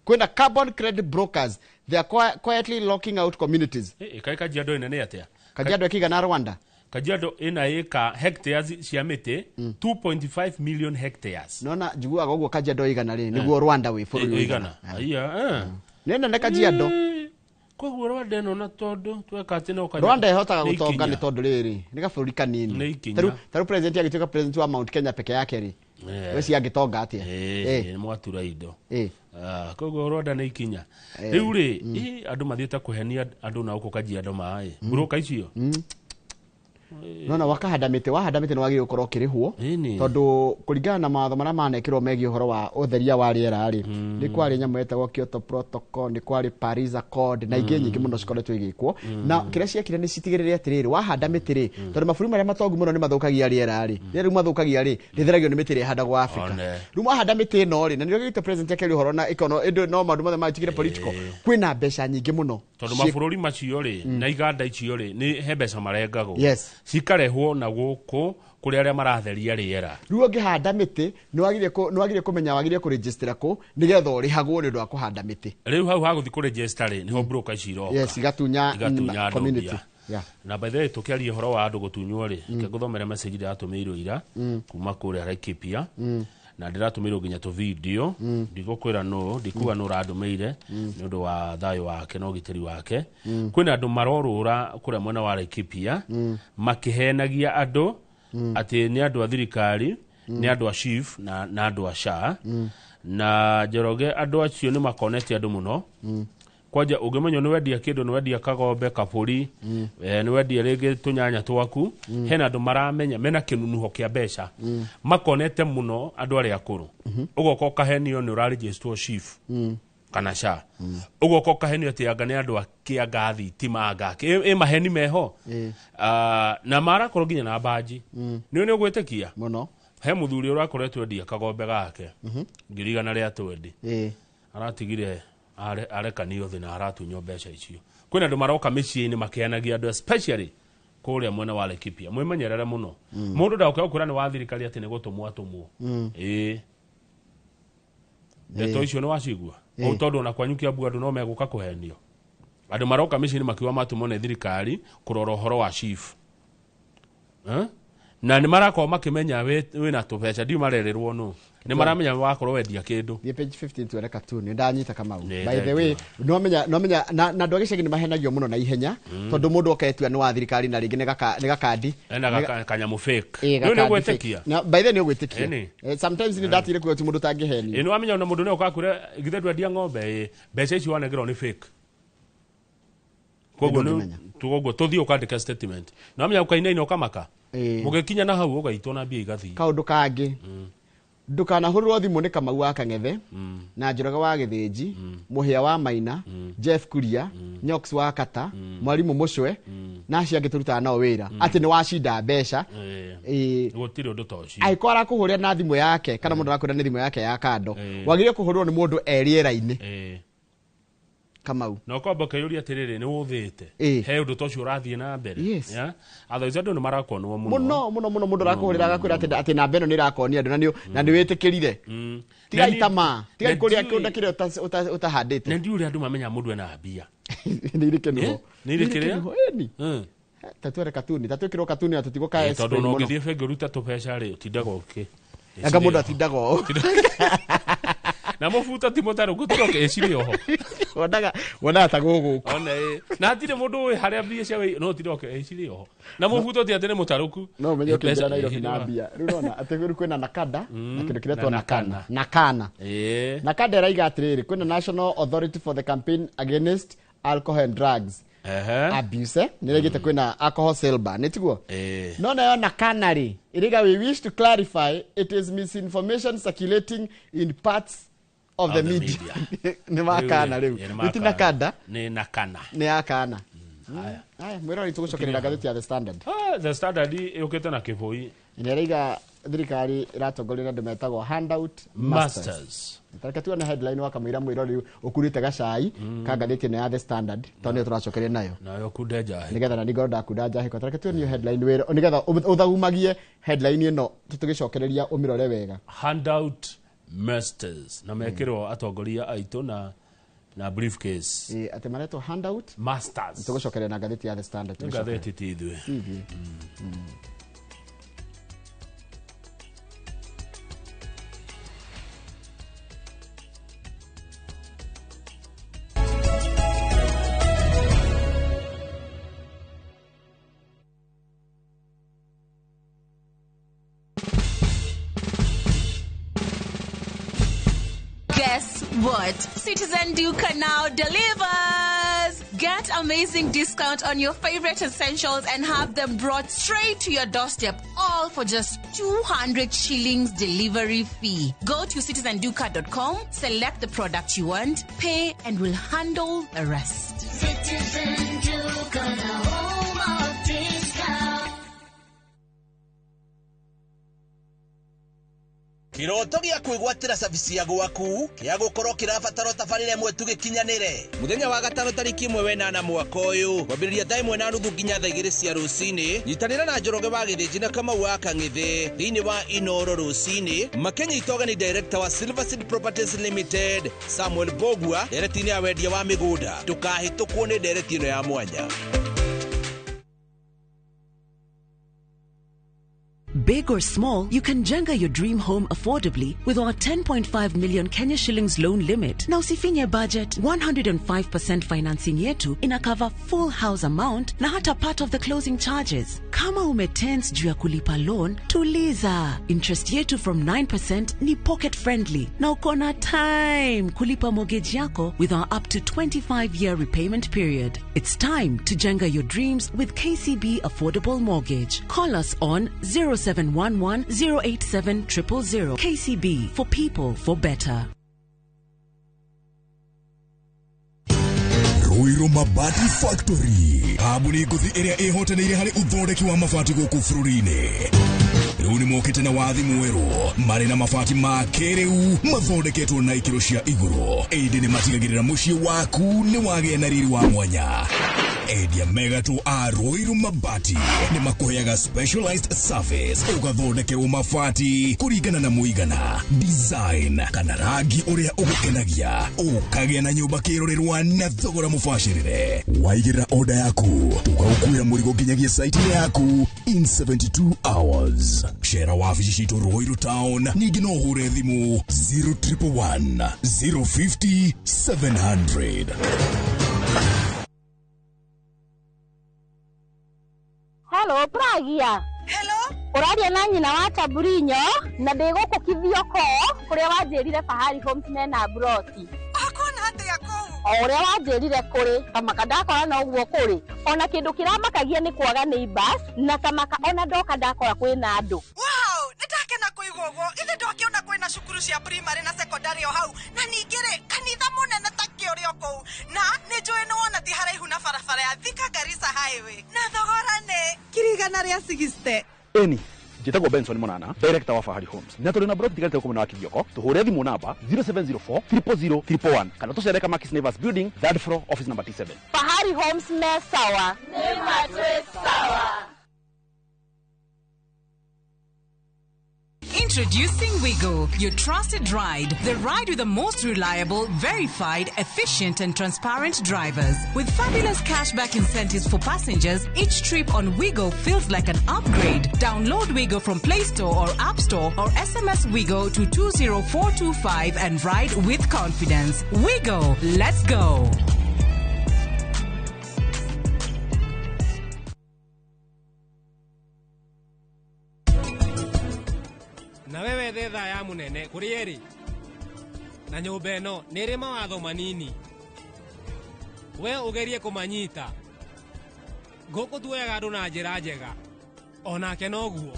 Kwĩna carbon credit brokers, they are quietly locking out communities. Ĩ, kaĩ Kajiado ĩnene atĩa? Kajiado ĩkĩigana Rwanda. Kajiado ĩna ĩka hectares cia mĩtĩ 2.5 million hectares. Nona njiguaga ũguo Kajiado ĩigana rĩ, nĩguo Rwanda wĩ bũrũri ĩigana. Aiya, eh. Nĩ nene Kajiado. Ĩ, koguo Rwanda ĩno, na tondũ tweka atĩ no Rwanda ĩhotaga nĩ gũtonga ikinya. nĩ tondũ rĩrĩ nĩ gabũrũri kanini. Nĩ ikinya. Tarĩu president agĩtuĩka president wa Mount Kenya peke yake rĩ, we angĩtonga atĩa? Ĩ, nĩ mwatura indo. Ah, koguo Rwanda nĩ ikinya rĩu rĩ, ĩ, andũ mathiĩte kũhenia andũ na gũkũ Kajiado maĩ broker icio. Nona wakahanda mĩtĩ, wahanda mĩtĩ nĩ wagĩrĩirwo gũkorwo ũkĩrĩhwo. Ĩni. Tondũ kũringana na mawatho marĩa manekĩrwo megiĩ ũhoro wa ũtheria wa rĩera rĩ, nĩ kwarĩ nyamũ yetagwo Kyoto Protocol, nĩ kwarĩ Paris Accord na ingĩ nyingĩ mũno cikoretwo igĩkwo. Na kĩrĩa ciekire nĩ citigĩrĩre atĩrĩrĩ, wahanda mĩtĩ rĩ, tondũ mabũrũri marĩa matongu mũno nĩ mathũkagia rĩera rĩ, rĩera rĩu mathũkagia rĩ, rĩtheragio nĩ mĩtĩ ĩrĩa ĩhandagwo Africa. One. Rĩu wahanda mĩtĩ ĩno rĩ, na nĩrĩo gĩgĩte president akĩaria ũhoro na ĩkono ĩndĩ no maũndũ mothe magĩtigire political, kwĩna mbeca nyingĩ mũno. Tondũ mabũrũri macio rĩ na iganda icio rĩ nĩ he mbeca marengagwo. Yes. Cikarehwo na gũkũ kũrĩ arĩa maratheria rĩera. Rĩu ũngĩhanda mĩtĩ nĩ wagĩrĩire kũmenya wagĩrĩire kũrĩnjĩstĩra kũ nĩgetha ũrĩhagwo nĩ ũndũ wa kũhanda mĩtĩ. Rĩu hau hagũthiĩ kũrĩnjĩsta rĩ nĩho broker ici iroka. Yes, igatunya igatunya andũ community. mbia. Yeah. Na by the way tũkĩaria ũhoro wa andũ gũtunywo rĩ, reke ngũthomere message ndĩratũmĩirwo ira kuma kũrĩa Laikipia. Na ndĩratũmĩirwo nginya tũ video, ndigũkwĩra nũ, ndikuga nũ ũrandũmĩire nĩ ũndũ wa thayũ wake na ũgitĩri wake. Kwĩna andũ marorũra kũrĩa mwena wa Laikipia makĩhenagia andũ atĩ nĩ andũ a thirikari, nĩ andũ a chief na andũ a SHA. Na Njoroge andũ acio nĩ makonete andũ mũno. Kwanja ũngĩmenya nĩ wendia kĩndũ, nĩ wendia kagombe, kabũri, nĩ wendia rĩngĩ tũnyanya twaku, hena andũ maramenya mena kĩnunuho kĩa mbeca, makonete mũno andũ arĩa akũrũ. Ũgoka ũkahenio nĩ ũrarĩnjĩstwo chief kana SHA. Ũgoka ũkahenio atĩ anga nĩ andũ a kĩanga thitima anga ĩ maheni meho. Na marakorwo nginya na mbanji. Nĩ nĩ ũgwĩtĩkia? Mũno. He mũthuri ũrakoretwo endia kagombe gake 120,000. Aratigire arekanio thĩ na aratunywo mbeca icio. Kwĩna andũ maroka mĩciĩ-inĩ makĩanagia andũ especially kũrĩa mwena wa Laikipia. Mwĩmenyerere mũno. Mũndũ ndaũke gũkwĩra nĩ wa thirikari atĩ nĩ gũtũmwo atũmwo. Ĩĩ. Ndeto icio nĩ wacigua? O tondũ ona kwanyu Kiambu andũ no megũka kũhenio. Andũ maroka mĩciĩ-inĩ makiuga matũmwo nĩ thirikari kũrora ũhoro wa chief. Na nĩ marakorwo makĩmenya wĩna tũbeca, ndiũ marerĩrwo nũ. Nĩ maramenya wakorwo wendia kĩndũ. Thiĩ page 15 tuone cartoon, nĩ ndanyita Kamau. By the way, no menya na andũ a gĩcagi nĩ mahenagio mũno na ihenya tondũ mũndũ oketua nĩ wa thirikari na rĩngĩ nĩ gakandi. Ena kanyamũ fake. Nĩ ũgwĩtĩkia? Na by the way nĩ ũgwĩtĩkia. Sometimes nĩ ndatire kuga ti mũndũ ũtangĩhenio. Nĩ wamenya ona mũndũ nĩ oka kwĩra githĩ ndwendia ng'ombe, mbeca icio wanengerwo nĩ fake. Koguo tũthiĩ ũkandĩka statement. Na wamenya ũkainaina ũkamaka. Mũgĩkinya na hau ũgaitwo na mbia igathiĩ. Kaũndũ kangĩ. Ndũkanahũrĩrwo thimũ nĩ Kamau wa Kang'ethe, na Njoroge wa Gĩthĩnji, Mũhĩa wa Maina, Jeff Kuria, Nyox wa Kata, Mwarimũ Mũcwe, na acio angĩ tũrutaga nao wĩra atĩ nĩ wacinda mbeca. Gũtirĩ ũndũ ta ũcio. Angĩkorwo arakũhũrĩra na thimũ yake kana mũndũ arakwĩra nĩ thimũ yake ya kando, wagĩrĩire kũhũrĩrwo nĩ mũndũ e rĩera-inĩ. Kamau. Na ũkomba ũkeyũria atĩrĩrĩ, nĩ ũthĩte. He ũndũ ta ũcio ũrathiĩ na mbere. Otherwise andũ nĩ marakonwo mũno. Mũno mũno mũno mũndũ arakũhũrĩra agakwĩra atĩ namba ĩno nĩ ĩrakonia andũ na nĩ wĩtĩkĩrire. Tigai tamaa, tigai kũrĩa kĩũndũ kĩrĩa ũtahandĩte. Na ndiũĩ ũrĩa andũ mamenya mũndũ ena mbia. Nĩ irĩ kĩnuho. Nĩ irĩ kĩrĩa? Ĩni. Tatwere katuni, tatwĩkĩrwo katuni na tũtigũka explain mũno. Tondũ ũngĩthiĩ bengi ũrute tũbeca rĩ, ũtindaga ũkĩ. Anga mũndũ atindaga ũũ. Na mũbuto ti mũtarũ gũtiroke ĩcirĩ oho. Wonaga ta gũgũkũ. Ona ĩ. Na hatirĩ mũndũ ũĩ harĩa mbia cia wĩ, no ũtiroke ĩcirĩ oho. Na mũbuto ti atĩ nĩ mũtarũku. No ũmenye ũkĩingĩra Nairobi na mbia. Rĩu ũrona atĩ rĩu kwĩna Nakada na kĩndũ kĩretwo Nakana. Nakana. Nakada ĩraiga atĩrĩrĩ, kwĩna National Authority for the Campaign Against Alcohol and Drugs Abuse, nĩ ĩraigĩte kwĩna alcohol sale ban, nĩ tiguo? No nayo Nakana rĩ, ĩraiga we wish to clarify it is misinformation circulating in parts of the media. Nĩ makana rĩu. Nĩ ti Nakada. Nĩ Nakana. Nĩ yakana. Aya, mwĩrori tũgũcokerera ngathĩti ya The Standard. The Standard yũkĩte na kĩbũi. Nĩ ĩraiga thirikari ĩratongoria na andũ metagwo handout masters. Tareke tuone headline wa kamũira mwĩrori ũkurĩte gacai ka ngathĩti ĩno ya The Standard tondũ nĩyo tũracokeria nayo. Nayo kunda njahi. Nĩgetha na ningorwo ndakunda njahi kwa tareke tuone headline wĩra nĩgetha ũthagumagie headline ĩno tũgĩcokereria ũmĩrore wega. Handout masters na mekĩrwo atongoria aitũ na briefcase. Atĩ maretwo handout masters. Tũgũcokeria na ngathĩti ya The Standard. Ngathĩti ti ithuĩ. Guess what? Citizen Duka now delivers! Get amazing discount on your favorite essentials and have them brought straight to your doorstep, all for just 200 shillings delivery fee. Go to citizenduka.com, select the product you want, pay, and we'll handle the rest. Citizen Duka, the home of discount. Kiroto gĩa kwĩgwatĩra cabici ya gwaku kĩa gũkorwo kĩrabatara tabarĩra ĩmwe tu gĩkinyanĩre. Mũthenya wa gatano tarĩki 1 wenana mwaka ũyũ kwambĩrĩria thaa 1:30 nginya thaa 2 cia rũcinĩ. Nyitanĩra na Njoroge wa Gĩthĩnji na Kamau wa Kang'ithĩ thĩinĩ wa Inoro rũcinĩ makĩnyita ũgeni director wa Silver Seed Properties Limited Samuel Bogua ndereti-inĩ ya wendia wa mĩgũnda. Ndũkahĩtũkwo nĩ ndereti ĩno ya mwanya. Big or small, you can jenga your dream home affordably with our 10.5 million Kenya shillings loan limit. Na usifinye budget, 105% financing yetu ina cover full house amount na hata part of the closing charges. Kama umetense juu ya kulipa loan, tuliza. Interest yetu from 9% ni pocket friendly. Na uko na time kulipa mortgage yako with our up to 25-year repayment period. It's time to jenga your dreams with KCB Affordable Mortgage. Call us on 0711 087 000. KCB, for people, for better. Ruiru Mabati Factory kambuni ngũthi ĩrĩa ĩhotanĩire harĩ ũthondeki wa mabati gũkũ bũrũri-inĩ. Rĩu nĩ mokĩte na wathi mwerũ marĩ na mabati ma kĩrĩu mathondeketwo na ikĩro cia igũrũ, ĩndĩ nĩ matigagĩrĩra mũciĩ waku nĩ wagĩa na riri wa mwanya. Endia megatũ a Ruiru Mabati nĩ makũheaga specialized service ũgathondekerwo mabati kũringana na mũigana, design kana rangi ũrĩa ũgũkenagia, ũkagĩa na nyũmba kĩrorerwa na thogora mũbacĩrĩre. Waigĩrĩra order yaku tũgaũkuĩra mũrigo nginyagia site-inĩ yaku in 72 hours. Cera wabici citũ Ruiru Town, ningĩ no ũhũre thimũ 0111 050 700. Hello, Pragia. Hello. Ũraria na nyina wa Taburinyo na ndĩ gũkũ Kithioko kũrĩa wanjĩrire Fahari Homes mena broti. Akona atĩa kũu? O ũrĩa wanjĩrire kũrĩ tamaka ndakora noguo kũrĩ. Ona kĩndũ kĩramakagia nĩ kwaga neighbors na tamaka ona ndoka ndakora kwĩna andũ. Wow, nĩndakena kũigua ũguo. Ithe ndokĩona kwĩna cukuru cia primary na secondary o hau na ningĩ rĩ kanitha mũnene ta kĩũrĩ o kũu na nĩ njũĩ nĩ wona ti haraihu na barabara ya Thika Garissa Highway na thogora nĩ 160,000. Eni njĩtagwo Benson Monana, director wa Fahari Homes. Na tũrĩ na broti tigarĩte gũkũ mwena wa Kithioko. Tũhũre thimũ namba 0704 000 111 kana tũcere Kamakis Neighbors Building, third floor, office number T7. Fahari Homes me sawa. Nĩ matwĩ sawa. Introducing Wigo, your trusted ride. The ride with the most reliable, verified, efficient and transparent drivers. With fabulous cashback incentives for passengers, each trip on Wigo feels like an upgrade. Download Wigo from Play Store or App Store or SMS Wigo to 20425 and ride with confidence. Wigo, let's go. Na wewe thetha ya munene kuri eri na nyumba ĩno nĩ ĩrĩ mawatho manini we ũgerie kũmanyita. Gũkũ tuoyaga andũ na njĩra njega onake noguo.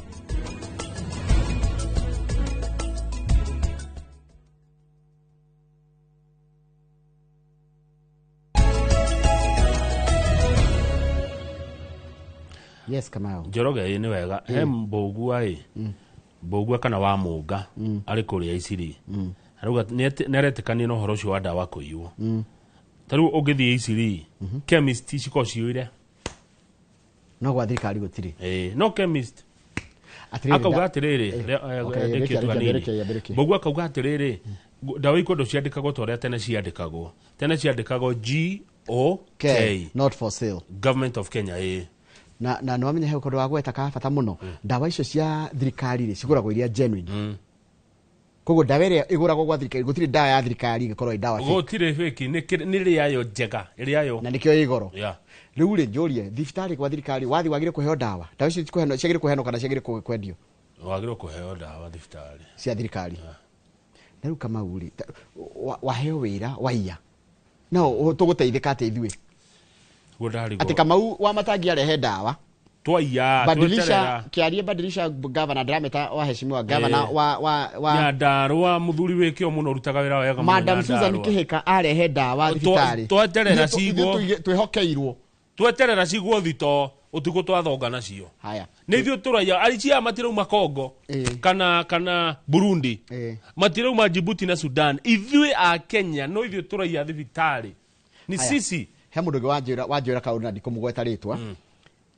Yes, Kamau. Njoroge ĩ nĩ wega he mbũgua ĩ Mbũgua kana wa Mũnga arĩ kũrĩa Isiri arauga nĩ aretĩkania na ũhoro ũcio wa ndawa kũiywo. Ta rĩu ũngĩthiĩ Isiri chemist cikoragwo ciyũire no gwa thirikari gũtirĩ. No chemist akauga atĩrĩrĩ, Mbũgua akauga atĩrĩrĩ, ndawa ikũndũ ciandĩkagwo ta ũrĩa tene ciandĩkagwo. Tene ciandĩkagwo G O K, not for sale, Government of Kenya. Ĩ na na nĩ wamenya he ũndũ wa gweta ka bata mũno. Ndawa icio cia thirikari rĩ cigũragwo iria genuine. Koguo ndawa ĩrĩa ĩgũragwo gwa thirikari gũtirĩ ndawa ya thirikari ĩngĩkorwo ĩ ndawa fake. Gũtirĩ fake, nĩ rĩayo njega ĩrĩayo na nĩkĩo ĩ goro. Rĩu rĩ njũrie thibitarĩ gwa thirikari wathi wagĩrĩire kũheo ndawa, ndawa icio ciagĩrĩire kũheanwo kana ciagĩrĩire kwendio? Wagĩrĩirwo kũheo ndawa thibitarĩ cia thirikari. Na rĩu Kamau rĩ waheo wĩra waiya no tũgũteithĩka atĩa ithuĩ? Guo ndarigwo. Atĩ Kamau wa Matangi arehe ndawa Twaiya. Badilisha tweterera. Kiarie badilisha governor, ndirameta waheshimiwa governor wa Nyandarua muthuri wä muno urutaga wä ra wega mũno. Madam Susan Nyandarua. Kihika arehe ndawa thibitarĩ. Tweterera Ithuĩ cigwo. Twĩhokeirwo. Tweterera cigwo thito utuko twathonga nacio. Haya. Nä ithuä tå raiya aricia matirauma Congo kana Burundi, matirauma Djibouti na Sudan. Ithuä a Kenya no ithuä tå raiya thibitarä ni Haya. sisi. He mũndũ ũngĩ wanjĩra kaũndũ na ndikũmũgweta rĩtwa.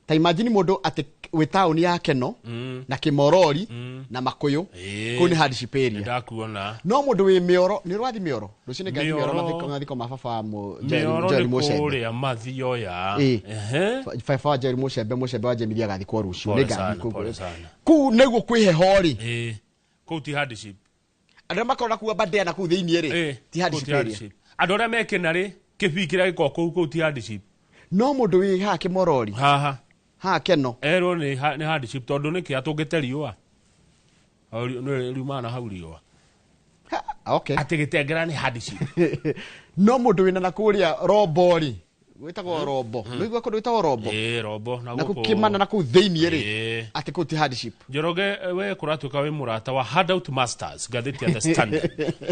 Ta imagine mũndũ atĩ wĩ taũni ya Keno na Kĩmorori na Makũyũ, kũu nĩ hardship area. Ndakuona. No mũndũ wĩ Mĩoro, nĩ ũrathi Mĩoro rũciũ nĩ ngathi Mĩoro Mĩoro. mathiko ma baba wa Mĩoro Joel nĩ Mũcembe. kũrĩa mathioya. Ĩĩ. Baba wa Joel Mũcembe, Mũcembe wa Jemithia agathikwo rũciũ. Pole Nĩ ngathi sana, kũu. pole sana. Kũu nĩguo kwĩ heho rĩ. Ĩĩ. Kũu ti hardship. Andũ arĩa makoragwo kũu Aberdare na kũu thĩinĩ rĩ, ti Kũu hardship ti area. hardship. Andũ arĩa mekĩna rĩ, kĩbii kĩrĩa gĩkoragwo kũu ti hardship. No mũndũ wĩ haha Kĩmorori, haha haha Keno, erwo nĩ hardship tondũ nĩkĩ atũngĩte riũa. O, nĩ riumaga na hau riũa. Okay. Atĩ gĩtengera nĩ hardship. No mũndũ wĩna na kũrĩa Rombo rĩ, gwĩtagwo Rombo, nĩũigua kũndũ gwĩtagwo Rombo? Ĩĩ, Rombo na na gũkũ kũu Kĩmana na kũu thĩinĩ rĩ, Ĩĩ. atĩ kũu ti hardship. Njoroge, we kũratuĩka wĩ mũrata wa Handout Masters, ngathĩti ya The Standard.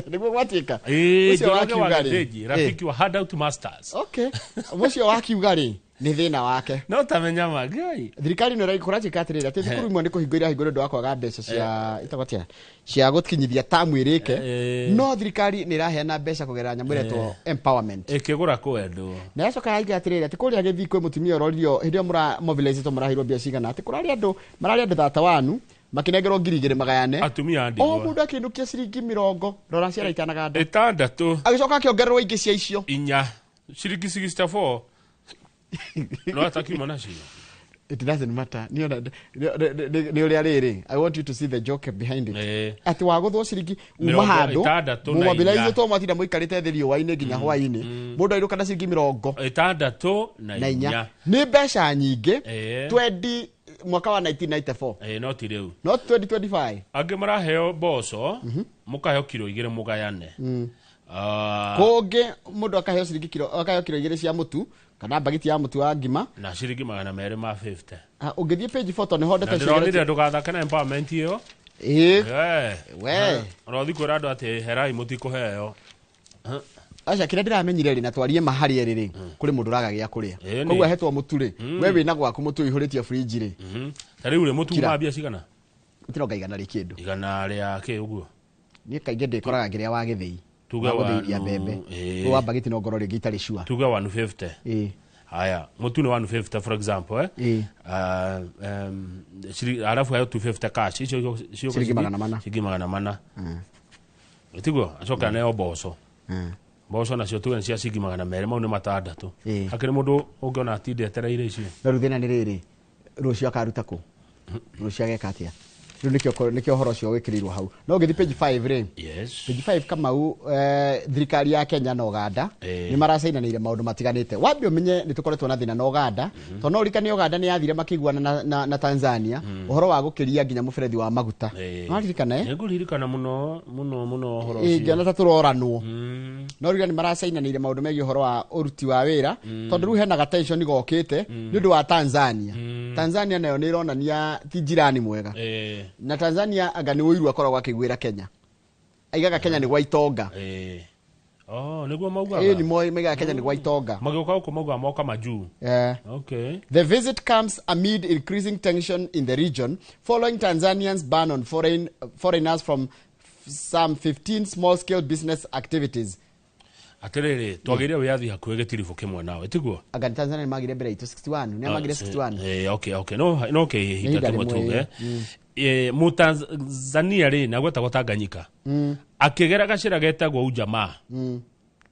Nĩguo gwatuĩka. Ĩĩ, Ũcio Njoroge wa wakiuga rĩ. Gĩthĩnji, rafiki wa Handout Masters. Okay, ũcio wakiuga rĩ, nĩ thĩna wake. No tamenya ma ngai. Thirikari ĩno kũratuĩka atĩrĩrĩ, atĩ thukuru imwe nĩ kũhingwo irahingwo nĩ ũndũ wa kwaga mbeca cia ĩtagwo atĩa, cia gũkinyithia tamu ĩrĩke. No thirikari nĩ ĩraheana mbeca kũgerera nyamũ ĩretwo empowerment. Ĩkĩgũra kwendwo. Na yacoka yaiga atĩrĩrĩ, atĩ kũrĩa gĩthii kwĩ mũtumia ũroririo hĩndĩ ĩyo mũra mobilizĩtwo mũraheirwo mbia cigana, atĩ kũrarĩ andũ mararĩ andũ thata wanu makĩnengerwo 2,000 magayane. Atumia a O ndigwa. mũndũ akĩinũkia ciringi 20, rora ciara itanaganda. Ĩtandatũ. Agĩcoka akĩongererwo ingĩ cia icio. Inya ciringi 64 no atakiuma nacio. It doesn't matter. Nĩ ũrĩa rĩrĩ, I want you to see the joke behind it, atĩ wagũthwo ciringi uma Mĩrongo handũ ĩtandatũ na inya. mũmobilizĩtwo mwatinda mũikarĩte thĩ riũa-inĩ nginya hwaĩ-inĩ, mũndũ ainũka na ciringi mĩrongo ĩtandatũ na na inya. inya. Nĩ mbeca nyingĩ. Ĩĩ. 20 mwaka wa 1994. Ĩĩ, no ti rĩu. Not 2025. Angĩ maraheo mboco, mũkaheo kiro 2 mũgayane. Ah, Kũngĩ mũndũ akaheo ciringi kiro, akaheo kiro 2 cia mũtu kana mbagiti ya mũtu wa ngima. Na ciringi 250. Ah, ũngĩthiĩ page 4 nĩho Na ndeto ndĩronire ndũgathake na empowerment ĩyo. Ĩĩ. Eh. We. Ũrothi kwĩra andũ atĩ herai mũtikũheo. Aca, kĩrĩa ndĩramenyire rĩ, na twarie ma harĩ erĩ rĩ, kũrĩ mũndũ ũraga gĩa kũrĩa. Ĩĩ, nĩ. Koguo ahetwo mũtu rĩ, we wĩna gwaku mũtu ũihũrĩtie fridge rĩ. Ta rĩu rĩ, mũtu Kira. umaga mbia cigana? Ũtironga 100 rĩ kĩndũ. 100 rĩa kĩ ũguo? Niĩ kaingĩ ndĩkoraga ngĩrĩa wa gĩthĩi. Tuge Wa gũthĩithia mbembe. Ĩĩ. Rĩu wa mbagiti no ngorwo rĩngĩ itarĩ sure. Tuge 150. Ĩĩ. Haya, mũtu nĩ 150 for example, eh? Ĩĩ. Arabu heo 250 cash icio Ciringi 400. Ciringi 400. Tiguo acoka neo mboco. Mboco nacio tuge nĩ cia ciringi 200, mau nĩ 6. Ĩĩ. Hakĩrĩ mũndũ ũngĩona atinde etereire icio? No rĩu thĩna nĩ rĩrĩ, rũciũ akaruta kũ? Rũciũ ageka atĩa? Rĩu nĩkĩo ũhoro ũcio wĩkĩrĩirwo hau. No ũngĩthiĩ page 5 rĩ, Yes. page 5 Kamau, thirikari ya Kenya na Uganda nĩ maracainanĩire maũndũ matiganĩte. Wambe ũmenye nĩ tũkoretwo na thĩna na Uganda, tondũ no ũririkane Uganda nĩ yathire makĩiguana na Tanzania ũhoro wa gũkĩria nginya mũberethi wa maguta. Nĩwaririkana, eh? Nĩngũririkana mũno mũno mũno ũhoro Ĩĩ, ũcio. ngĩona ta tũroranwo. No rĩu nĩ maracainanĩire maũndũ megiĩ ũhoro wa ũruti wa wĩra, tondũ rĩu hena gatension gokĩte nĩ ũndũ wa Tanzania. Tanzania nayo nĩ ĩronania ti jirani mwega. Na Tanzania anga nĩ ũiru akoragwo akĩiguĩra Kenya, aigaga Kenya nĩ gwa itonga. Ĩĩ. Oh, nĩguo maugaga. Ĩĩ, nĩ moĩ maigaga Kenya nĩ gwa itonga. Magĩũka gũkũ maugaga moka majuu. Eh. Okay. The visit comes amid increasing tension in the region following Tanzanians' ban on foreigners from some 15 small-scale business activities. Atĩrĩrĩ, twagĩire wĩyathi hakuhĩ gĩtiribũ kĩmwe nawe, tiguo? Anga nĩ Tanzania nĩ magire mbere itũ 61, nĩ magire 61. Eh, okay. No kĩhinda Ihinda kĩmwe rĩmwe, tuge. ĩĩ. Mũtanzania rĩ, na gwetagwo Tanganyika, akĩgera gacĩra getagwo ujamaa.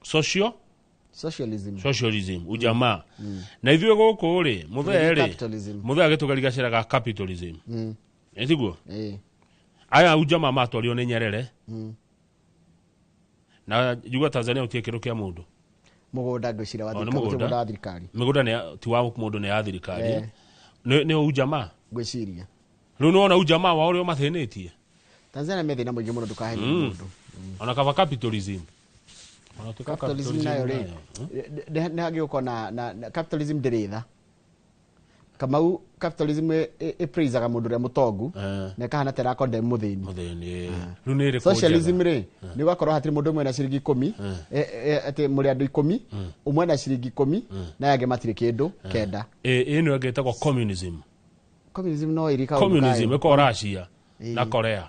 Social Socialism. Socialism, ujamaa. Na ithuĩ gũkũ rĩ, mũthee rĩ, Capitalism. mũthee agĩtũgeria gacĩra ga capitalism. Ĩ tiguo? Ĩĩ. Aya ujamaa matwarirwo nĩ Nyerere. Na njugua Tanzania gũtirĩ kĩndũ kĩa mũndũ. Mũgũnda ngwĩciria wa O, nĩ thirikari, mũgũnda. mũgũnda wa thirikari. Mĩgũnda ti wa mũndũ, nĩ ya thirikari. Eh. Nĩ ujamaa. Ngwĩciria. Rĩu nĩwona ujamaa wao ũrĩa ũmathĩnĩtie. Tanzania me thĩna mũingĩ mũno, ndũkaherie mũndũ. Ona kaba capitalism. Ona gũtuĩka Capitalism nayo rĩ, nĩ hagĩũka na capitalism ndĩrĩ tha, Kamau. Capitalism ĩpraisaga mũndũ ũrĩa mũtongu na ĩkahana ta ĩrakondem mũthĩni. Mũthĩni rĩu nĩ ĩrĩkũ? Socialism Njega? rĩ, nĩ ũgakorwo hatirĩ mũndũ ũmwe na ciringi 10, atĩ mũrĩ andũ 10, ũmwe na ciringi 10 na angĩ matirĩ kĩndũ 9. Ĩno ĩngĩ ĩtagwo communism. Communism no ĩrĩ kaũndũ Communism kayo. ĩkoragwo Russia na Korea.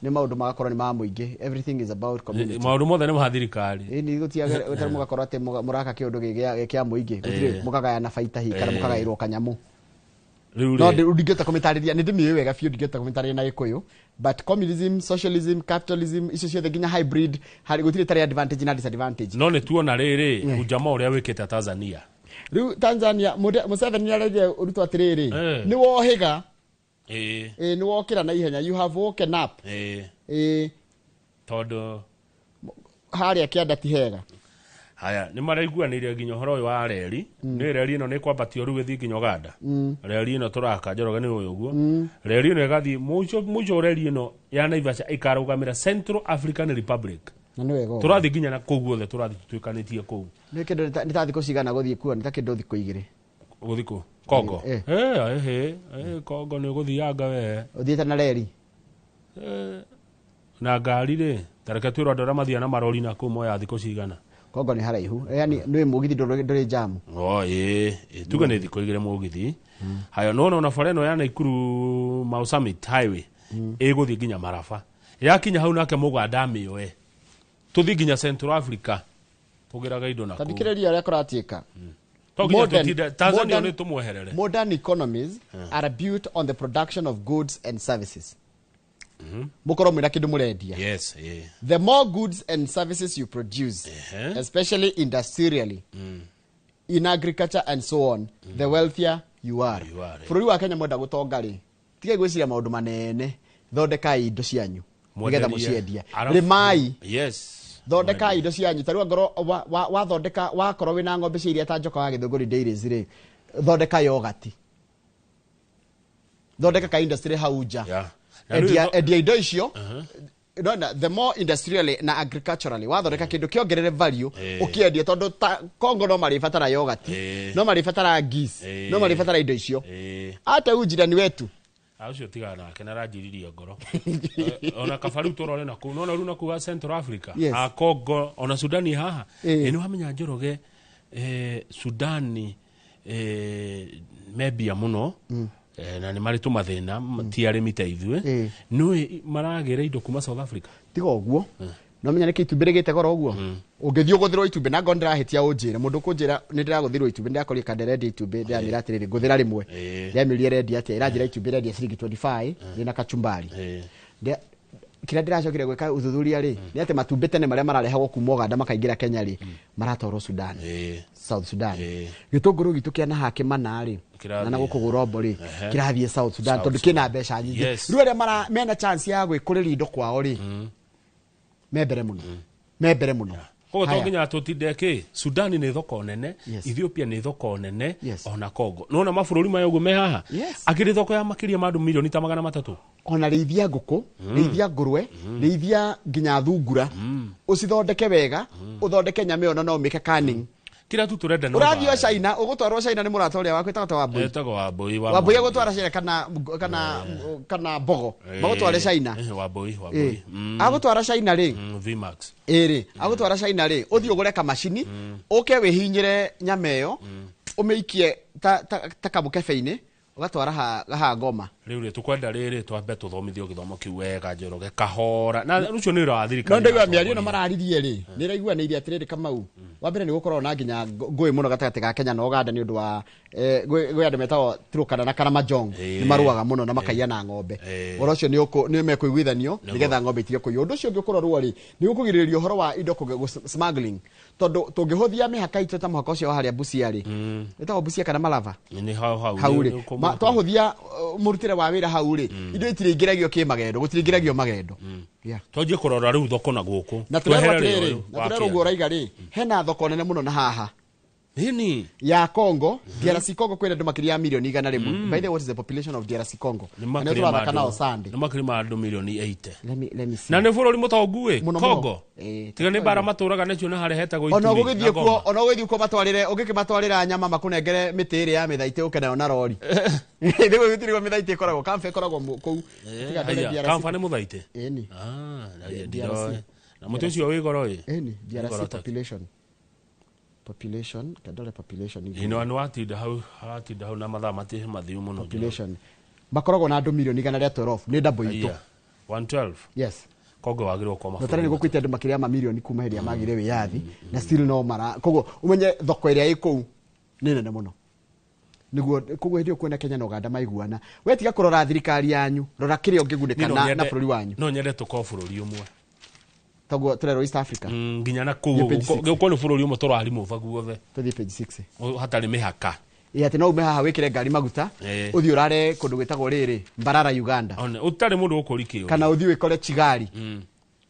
Nĩ maũndũ magakorwo nĩ ma mũingĩ, everything is about community. Maũndũ mothe nĩ ma thirikari. Ĩni gũtiagĩrĩire mũgakorwo atĩ mũraka kĩũndũ gĩ kĩa mũingĩ, gũtirĩ mũkagayana baita hihi kana mũkagaĩrwo kanyamũ. Rĩu No rĩ ndingĩhota kũmĩtarĩria, nĩ ndĩmĩũĩ wega biũ, ndingĩhota kũmĩtarĩria na Gĩkũyũ, but communism, socialism, capitalism, icio ciothe nginya hybrid, harĩ gũtirĩ tarĩ advantage na disadvantage. No nĩ tuona rĩrĩ ujamaa ũrĩa wĩkĩte Tanzania. Rĩu Tanzania Museveni nĩ arerire Ruto atĩrĩrĩ, nĩ wohĩga, nĩ wokĩra na ihenya, you have woken up. Tondũ harĩa kĩanda ti hega. Haya, nĩ maraiguanĩire nginya ũhoro ũyũ wa reri. Nĩ reri ĩno nĩ kwambatio rĩu ĩthiĩ nginya Uganda. Reri ĩno tũraka, Njoroge, nĩ ũyũ ũguo. Reri ĩno ĩgathiĩ mũico mũico, reri ĩno ya Naivasha ĩkarũgamĩra Central African Republic. Na nĩ wega ũguo. Tũrathiĩ nginya na kũu guothe, tũrathiĩ tũtuĩkanĩtie kũu. Nĩ kĩndũ nĩ ta thikũ cigana gũthiĩ kuo? Nĩ ta kĩndũ thikũ 2. Gũthiĩ kũ? Kongo? Eh. Kongo nĩ ũgũthianga we. Ũthiĩte na reri? Na ngari rĩ, tareke twĩrwo andũ arĩa mathiaga na marori na kũu moya thikũ cigana. Kongo nĩ haraihu, yani nĩ mũgithi ndũrĩ jamu. O ĩ ĩ, tuge nĩ thikũ 2 mũgithi. Hayo, no ona bara ĩno ya Naikuru Mau Summit Highway ĩgũthiĩ nginya Maraba, yakinya hau nake mũganda amĩoe tũthiĩ nginya Central Africa tũgĩraga indo na Ta kũu. thikĩrĩria ũrĩa kũratuĩka. To nginya tũtinde Tanzania nĩ tũmweherere. Modern economies are built on the production of goods and services. Mũkorwo mwĩna kĩndũ mũrendia. Yes, ĩ. The more goods and services you produce, especially industrially, in agriculture and so on, the wealthier you are. You are, eh. Bũrũri wa Kenya mwenda gũtonga rĩ, tigai gwĩciria maũndũ manene, thondekai indo cianyu nĩgetha Mwenderie. mũciendia. Arabu- Rĩmai, thondekai indo cianyu. Ta rĩu angorwo wathondeka, wakorwo wĩna ng'ombe cia iria ta Njoka wa Gĩthũngũri Dairies rĩ, thondeka yogati, thondeka ka industry hau nja. Na rĩu Endia, endia indo icio. No, na, the more industrially na agriculturally wathondeka kĩndũ kĩongerere value, ũkĩendia, tondũ ta Kongo no marĩbatara yogati, no marĩbatara geese, no marĩbatara indo icio. Ata huyu jirani wetu. Ah, ũcio tigana nake na aranjiririe ngoro. Ona kaba rĩu tũrore na kũu, nona rĩu na kũu wa Central Africa, a Congo, ona Sudani haha. Nĩ wamenya, Njoroge, Sudani membia mũno, na nĩ marĩ tũmathĩna, ti arĩmi ta ithuĩ. Nĩũĩ maragĩra indo kuma South Africa. Tiga ũguo, no menya nĩkĩ itumbĩ rĩgĩte goro ũguo. Ũngĩthiĩ ũgũthĩrwo itumbĩ, na ngorwo ndĩrahĩtia ũnjĩre, mũndũ kũnjĩra nĩ ndĩragũthĩrwo itumbĩ, ndĩrakorire kanderendia itumbĩ, ndĩramĩra atĩrĩrĩ, ngũthĩra rĩmwe. Ndĩramĩũria ĩrendia atĩa, ĩranjĩra itumbĩ ĩrendia ciringi 25 rĩna kachumbari. Kĩrĩa ndĩracokire gwĩka ũthuthuria rĩ, nĩ atĩ matumbĩ tene marĩa mararehagwo kuma Ũganda makaingĩra Kenya rĩ, maratwarwo Sudan, South Sudan. Gĩtũngũrũ gitũ kĩa nahaha kĩmana rĩ, Kĩrathiĩ. na gũkũ Gũrombo rĩ, kĩrathiĩ South Sudan, South tondũ kĩna mbeca nyingĩ. Rĩu arĩa mena chance ya gwĩkũrĩria indo kwao rĩ, me mbere mũno, me mbere mũno. Koguo to Haya. nginya tũtinde kĩ Sudani nĩ thoko nene, Ethiopia nĩ thoko nene, ona Congo. Nona mabũrũri maya ũguo me haha, akĩrĩ thoko ya makĩria ma andũ milioni ta 300. Ona rĩithia ngũkũ, rĩithia ngũrwe, rĩithia nginya thungura, ũcithondeke wega, ũthondeke nyama ĩyo na no ũmĩke canning. Kĩrĩa tu tũrenda no Ũrathiĩ o thayũ. China, ũgũtwarwo China nĩ mũrata ũrĩa waku ĩtagwo ta Wambui. Etagwo Wambui wa Wambui agũtwara China kana Mbogo, magũtware China. Wambui, Wambui. Agũtwara China rĩ, VMAX. Ĩrĩ agũtwara China rĩ, ũthiĩ ũgũre kamacini, ũke wĩhinyĩre nyama ĩyo, ũmĩikie ta kamũkebe-inĩ, ũgatwara haha Ngoma. Rĩu rĩ, tũkwenda rĩrĩ twambe tũthomithio gĩthomo kĩu wega, Njoroge, kahora, na ũcio nĩ wĩra wa thirikari. No ndaigua mĩario ĩno mararirie rĩ, nĩ ĩraiguanĩire atĩrĩrĩ, Kamau, wa mbere nĩ gũkorwo na nginya ngũĩ mũno gatagatĩ ga Kenya na Ũganda nĩ ũndũ wa gwĩ andũ metagwo Turkana na Karamajong, nĩ marũaga mũno na makaiya na ng'ombe. Ũhoro ũcio nĩ mekũiguithanio nĩgetha ng'ombe itige kũiywo. Ũndũ ũcio ũngĩ ũkũrorwo rĩ, nĩ gũkũgirĩrĩria ũhoro wa indo smuggling, tondũ tũngĩhũthia mĩhaka itũ ta mũhaka ũcio wa harĩa Busia rĩ, ĩtagwo Busia kana Malava? Nĩ hau hau. Hau rĩ, twahũthia mũrutĩre wa wĩra hau rĩ, indo itirĩingĩragio kĩmagendo, gũtirĩingĩragio magendo. Yeah. Twanjie kũrora rĩu thoko na gũkũ. Na tũrerwo Tweherere atĩrĩrĩ, ũyũ na wa tũrerwo ũguo kĩanda. ũraiga rĩ, hena thoko nene mũno na haha. Nini? Ya Congo, DRC Congo kwĩna andũ makĩria ya milioni 100. By the way, what is the population of DRC Congo? Nĩ Na makĩria nĩ ma tũrathaka andũ- nao Sunday. nĩ makĩria ma andũ milioni 80. Let me see. Na nĩ bũrũri mũtongu ĩ Mũno, mũno. Congo. Ĩ, Tiga nĩ mbara matũraga nacio na harĩa hetagwo Ona Ituri ũgũgĩthiĩ na kuo, Goma. ona ũgũgĩthiĩ kuo matwarĩre, ũngĩkĩmatwarĩra nyama makũnengere mĩtĩ ĩrĩa ya mĩthaitĩ ũke nayo na rori. Rĩu gũtirĩ mĩthaitĩ ĩkoragwo, kambe ĩkoragwo kũu. Tiga ndore Haya, DRC. Kamfa nĩ mũthaitĩ. Ĩni. Ah, na DRC. ndiroĩ. Na mũtĩ ũcio wĩ goro ĩ. Ĩni, Wĩ goro DRC ta- population. Population, kandore population. Ĩ, nĩ watinda hau, watinda hau na mathaa matĩ mathiu mũno. Population. Makoragwo na andũ milioni 112, nĩ double itũ. Haya, 112. Yes. Congo wagĩrĩirwo gũkorwo Notara nĩ mabũrũri. gũkuĩte andũ makĩria ma milioni kuma hĩndĩ ĩrĩa magire wĩyathi na still no mara koguo ũmenye thoko ĩrĩa ĩ kũu nĩ nene mũno nĩguo koguo hĩndĩ ĩyo kuona Kenya na Uganda maiguana we tiga kũrora thirikari yanyu, rora kĩrĩa ũngĩgunĩka Niĩ no na bũrũri wanyu. No nyende tũkorwo bũrũri ũmwe. Toguo tũrerwo East Africa. Nginya na kũu Thiĩ page ũguo, six. gũkorwo nĩ bũrũri ũmwe tũrarimũba guothe. Tũthiĩ page 6. Hatarĩ mĩhaka. Ĩ atĩ no ume haha wĩkĩre ngari maguta ũthiĩ ũrare kũndũ gwĩtagwo rĩrĩ Mbarara Uganda. One, ũtarĩ mũndũ ũkũri kĩũria. Kana ũthiĩ wĩkore Chigali.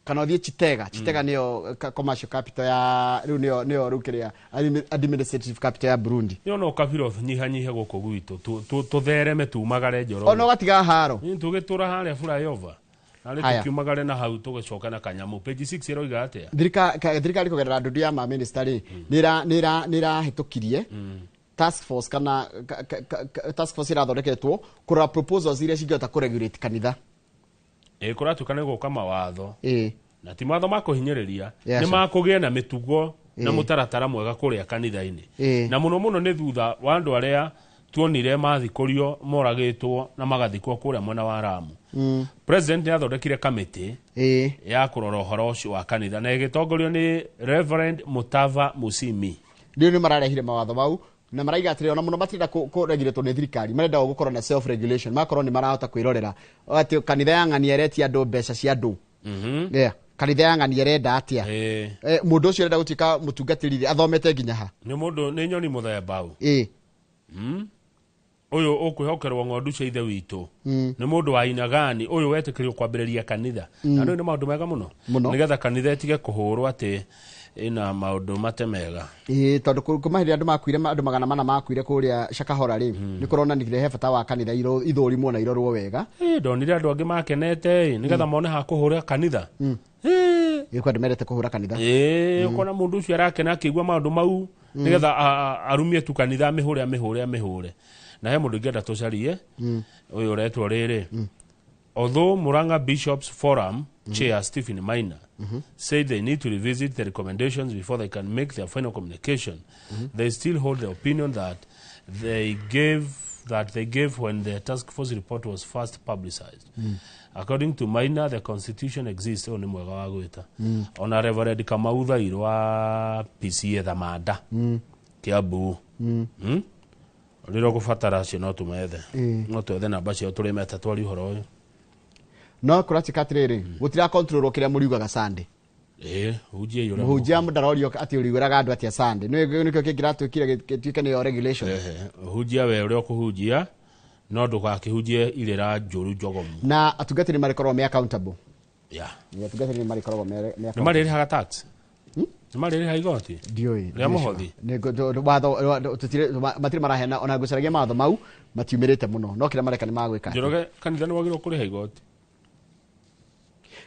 Kana ũthiĩ Chitega. Chitega nĩyo commercial capital ya rĩu nĩyo rĩu kĩrĩa administrative capital ya Burundi. Nĩ ona ũkabira nyihanyihe gũkũ gwitũ tũthereme tumagare Njoroge. Ona ũgatiga haro. Nĩ tũgĩtũra harĩa flyover. Narĩ Haya. tũkiumagare na hau tũgĩcoka na kanyamũ. Page 6 ĩroiga atĩa? Thirikari kũgerera ndundu ya mamĩnĩsta rĩ nĩ ĩrahĩtũkirie task force kana task force ĩrathondeketwo kũrora proposals iria cingĩhota kũregulate kanitha. Ĩ kũratuĩka nĩ gũka mawatho. Ĩ. Na ti mawatho ma kũhinyĩrĩria, Yes, nĩ sir. makũgĩe na mĩtugo na Ĩ. mũtaratara mwega kũrĩa kanitha-inĩ. Ĩ. Na mũno mũno nĩ thutha wa andũ arĩa tuonire mathikũrio moragĩtwo na magathikwo kũrĩa mwena wa Lamu. President nĩ athondekire kamĩtĩ Ĩ. ya kũrora ũhoro ũcio wa kanitha na ĩgĩtongorio nĩ Reverend Mutava Musimi. Rĩu nĩ mararehire mawatho mau na maraiga atĩrĩ ona mũno matirenda kũregulatwo nĩ thirikari, marenda o gũkorwo na self regulation, magakorwo nĩ marahota kwĩrorera atĩ kanitha ya ng'ania ĩretia andũ mbeca cia andũ. Yeah. Kanitha ya ng'ania ĩrenda atĩa? Mũndũ ũcio ũrenda gũtuĩka mũtungatĩri rĩ, athomete nginya ha? Nĩ mũndũ nĩ nyoni mũthemba ũ. Ĩ. Ũyũ ũkwĩhokerwo ng'ondu cia ithe witũ. Nĩ mũndũ wa aina gani ũyũ wetĩkĩrio kwambĩrĩria kanitha. Na rĩu nĩ maũndũ mega mũno. Mũno. Nĩgetha kanitha ĩtige kũhũrwo atĩ ĩna maũndũ mate mega. Ĩ tondũ kuma hĩndĩ ĩrĩa andũ makuire andũ 400 makuire kũrĩa Shakahola rĩ, nĩ kũronanire he bata wa kanitha ithũrimwo na irorwo wega. Ĩ ndonire andũ angĩ makenete ĩ nĩgetha mone ha kũhũra kanitha. Ĩ kwĩ andũ mendete kũhũra kanitha. Ĩ ũkona mũndũ ũcio arakena akĩigua maũndũ mau nĩgetha arumie tu kanitha amĩhũre amĩhũre amĩhũre. Na he mũndũ ingĩenda tũcarie ũyũ ũretwo rĩrĩ. Although Murang'a Bishops Forum Chair Stephen Maina said they need to revisit the recommendations before they can make their final communication, they still hold the opinion that they gave when the task force report was first publicized. According to Maina, the constitution exists. Oh, nĩ mwega wa gwĩta. Ona Reverend Kamau Thairũ wa PCA Thamanda Kiambu. Rĩrĩa ũgũbatara acio no tũmethe. No twethe namba ciao tũrĩmeta twarie ũhoro ũyũ. No kũratuĩka atĩrĩrĩ, gũtira control kĩrĩa mũriugaga Sunday. Ĩ, hunjia ũrĩa Mũhunjia ndarorio atĩ ũriugaga andũ atĩa Sunday. Nĩkĩo kĩngĩratuĩkire gĩtuĩke nĩyo regulation. Hunjia we ũrĩa ũkũhunjia no ndũgakĩhunjie irĩra njũru njogomu. Na atungatĩri marĩkoragwo me accountable. Yeah. Nĩ atungatĩri marĩkoragwo me Nĩ accountable. marĩrĩhaga tax? Nĩ marĩrĩha igoti? Ndiũĩ. Rĩa mũhothi? Watho matirĩ maraheana ona ngũcaragia mawatho mau matiumĩrĩte mũno no kĩrĩa mareka nĩ magwĩka. Njoroge kanitha nĩ wagĩrĩirwo kũrĩha igoti?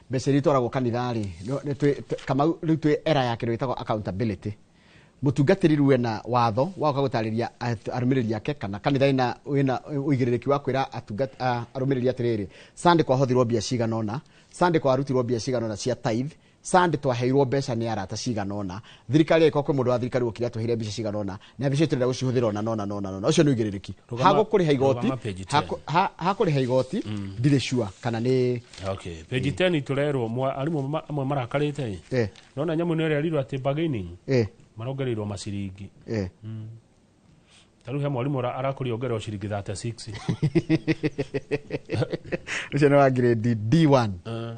Mbeca iria itwaragwo kanitha rĩ, Kamau rĩu twĩ era ya kĩndũ gĩtagwo accountability. Mũtungatĩri rĩu ena watho wa gũka gũtarĩria arũmĩrĩri ake kana kanitha ĩna ũigĩrĩrĩki wa kwĩra arũmĩrĩri atĩrĩrĩ, Sunday kwahothirwo mbia cigana ũna, Sunday kwarutirwo mbia cigana ũna cia tithe, Sunday twaheirwo mbeca nĩ arata cigana ũna, thirikari ĩgĩkorwo kwĩ mũndũ wa thirikari wokire atũheire mbeca cigana ũna, na mbeca icio tũrenda gũcihũthĩra ũna na ũna na ũna na ũna. Ũcio nĩ ũigĩrĩrĩki. Hagũkũrĩha igoti, Rũgama page 10. hakũrĩha igoti, ndirĩ sure kana nĩ Okay, page 10 tũrerwo arimũ amwe marakarĩte ĩ. Nona nyamũ nĩ ĩrerirwo atĩ bargaining marongereirwo maciringi. Ta rĩu he mwarimũ arakũria ongererwo ciringi 36. Ũcio nĩ wa grade D1.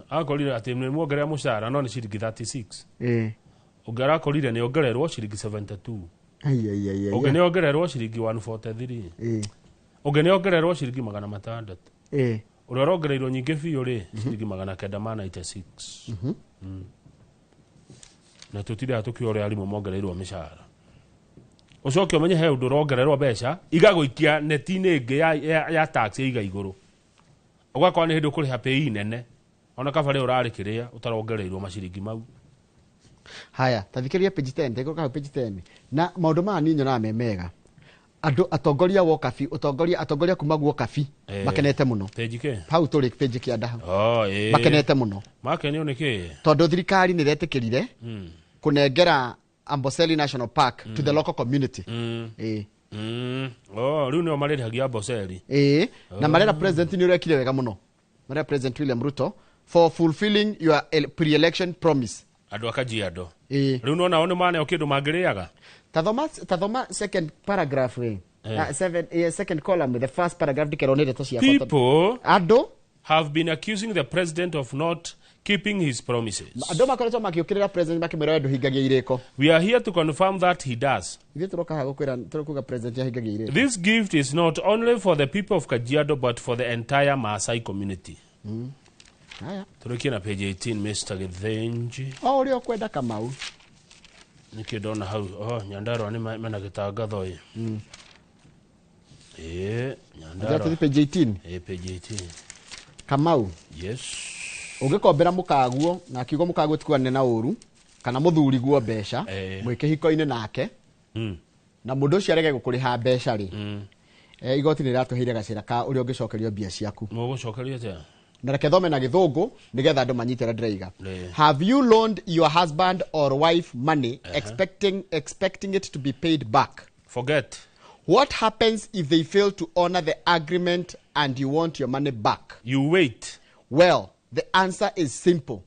Akorire atĩ nĩ muongerera mũcara no nĩ ciringi 36. Ũngĩ arakorire nĩ ongererwo ciringi 72. Ai, ai, ai, ai, Ũngĩ ai. nĩ ongererwo ciringi 143. Ũngĩ nĩ ongererwo ciringi 600. Ũrĩa ũrongereirwo nyingĩ biũ rĩ ciringi 996. Na tũtindaga tũkiuga ũrĩa arimũ mongereirwo mĩcara. Ũcoke ũmenye he ũndũ ũrongererwo mbeca igagũikia neti-inĩ ĩngĩ ya tax ya iga igũrũ. Ũgakora nĩ hĩndĩ ũkũrĩha pay nene ona kaba rĩo ũrarĩ kĩrĩa ũtarongereirwo maciringi mau. Haya, tathikĩrĩria page 10, ndĩgũka hau page 10. Na maũndũ maya niĩ nyonaga me mega. Andũ atongoria wokabi, ũtongoria atongoria kuma guokabi makenete mũno. Page kĩ? Hau tũrĩ page kĩanda hau. Oh, ĩĩ. Makenete mũno. Makenio nĩ kĩ? Tondũ thirikari nĩ ĩretĩkĩrire kũnengera Amboseli National Park to the local community. Ĩĩ. Oh, rĩu nĩo marĩrĩhagia Amboseli. Ĩĩ, na marera president nĩ ũrekire wega mũno. Marera President William Ruto for fulfilling your pre-election promise. Andũ a Kajiado. Ĩĩ. Rĩu nona o nĩ maneo kĩndũ mangĩrĩaga. Tathoma second paragraph we. Second column, the first paragraph ndikerwo nĩ ndeto ciakwa. People andũ have been accusing the president of not keeping his promises. Andũ makoretwo makĩũkĩrĩra president makĩmwĩra we ndũhingagia irĩko. We are here to confirm that he does. Ithuĩ tũroka haha gũkwĩra tũrokuga president ahingagia irĩko. This gift is not only for the people of Kajiado but for the entire Maasai community. Haya. Tũrĩkie na page 18 Mr. Githinji. O ũrĩa ũkwenda Kamau. Nĩkĩ ndona hau? Oh, Nyandarua nĩ mena gĩtangatho ĩ. Ĩĩ, Nyandarua. Tũthiĩ page 18. Ĩĩ, page 18. Kamau. Yes. Ũngĩkombera mũkaguo na kiugo mũkaguo ti kuga na ũru kana mũthuriguo mbeca mwĩ kĩhiko-inĩ nake na mũndũ ũcio arege gũkũrĩha mbeca rĩ, igoti nĩ rĩratũheire gacĩra ka ũrĩa ũngĩcokerio mbia ciaku. Mũgũcokerio atĩa? Na reke thome na gĩthũngũ nĩgetha andũ manyite ũrĩa ndĩraiga. Have you loaned your husband or wife money expecting it to be paid back? Forget. What happens if they fail to honor the agreement and you want your money back? You wait. Well, the answer is simple.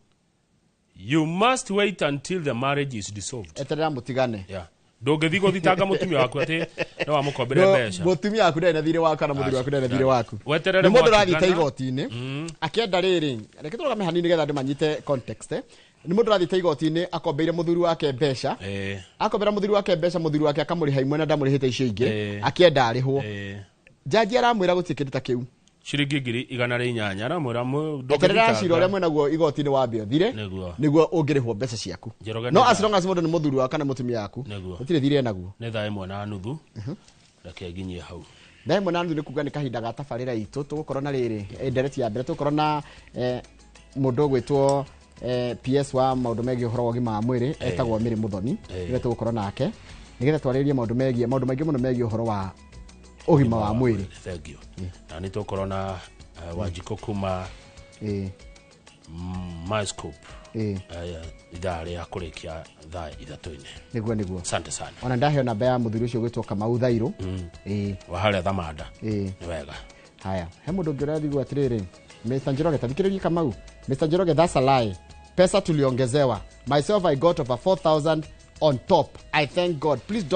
You must wait until the marriage is dissolved. Eterera mũtigane. Yeah. Ndũngĩthiĩ gũthitanga mũtumia waku atĩ no wamũkombere mbeca. Mũtumia waku ndarĩ na thirĩ waku kana mũthuri waku ndarĩ na thirĩ waku. Weterere Nĩ mũndũ ũrathiĩte mwatigana. igoti-inĩ akĩenda rĩrĩ, reke tũrũgame hanini nĩgetha andũ manyite context. Nĩ mũndũ ũrathiĩte igoti-inĩ akombeire mũthuri wake mbeca. Akombera mũthuri wake mbeca, mũthuri wake akamũrĩha imwe na ndamũrĩhĩte icio ingĩ, akĩenda arĩhwo. Jaji aramwĩra gũtirĩ kĩndũ ta kĩu. Ciringi 108,000 aramwĩra Eterera cira ũrĩa mwĩnaguo igoti-inĩ wambe ũthire nĩguo ũngĩrĩhwo mbeca ciaku. Njoroge No nĩ as long as mũndũ nĩ mũthuri waku kana mũtumia waku, gũtirĩ thirĩ enaguo. Nĩ thaa 1:30. Reke nginyie hau. Thaa 1:30 nĩ kuga nĩ kahinda ga tabarĩra itũ tũgũkorwo na rĩrĩ ndereti ya mbere tũgũkorwo na mũndũ ũgwĩtwo PS wa maũndũ megiĩ ũhoro wa ũgima wa mwĩrĩ etagwo Mary Muthoni, nĩwe tũgũkorwo nake nĩgetha twarĩrĩrie maũndũ megiĩ maũndũ maingĩ mũno megiĩ ũhoro wa ũgima wa mwĩrĩ. Thank you. Na nĩ tũgũkorwo na Wanjikũ kuma Myscope ithaa rĩa kũrĩkia thaa 3:00. Nĩguo. Asante sana. Ona ndaheo namba ya mũthuri ũcio ũgwĩtwo Kamau Thairũ. Wa harĩa Thamanda. Nĩ wega. Haya, he mũndũ ũngĩ ũrathigwo atĩrĩrĩ, Mr. Njoroge, tathikĩrĩria Kamau. Mr. Njoroge, that's a lie. Pesa tuliongezewa. Myself, I got over 4,000 on top. I thank God. Please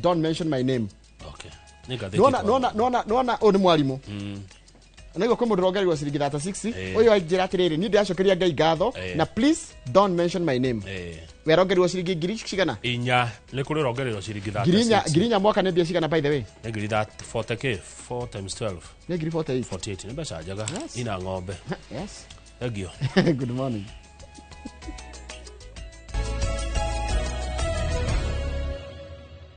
don't mention my name. Okay. Nĩ ngathĩti. Nona ũyũ nĩ mwarimũ. Naigua kwĩ mũndũ ũrongereirwo ciringi 36. Ũyũ anjĩra atĩrĩrĩ, niĩ ndĩracokeria Ngai ngatho na please don't mention my name. We arongereirwo ciringi ngiri cigana? 4. Nĩ kũrĩ ũrongereirwo ciringi 36. Ngiri 4 mwaka nĩ mbia cigana by the way? Nĩ ngiri 40 k 4 times 12. Nĩ ngiri 48. 48 nĩ mbeca njega. Ina ng'ombe. Yes. Thank you. Good morning.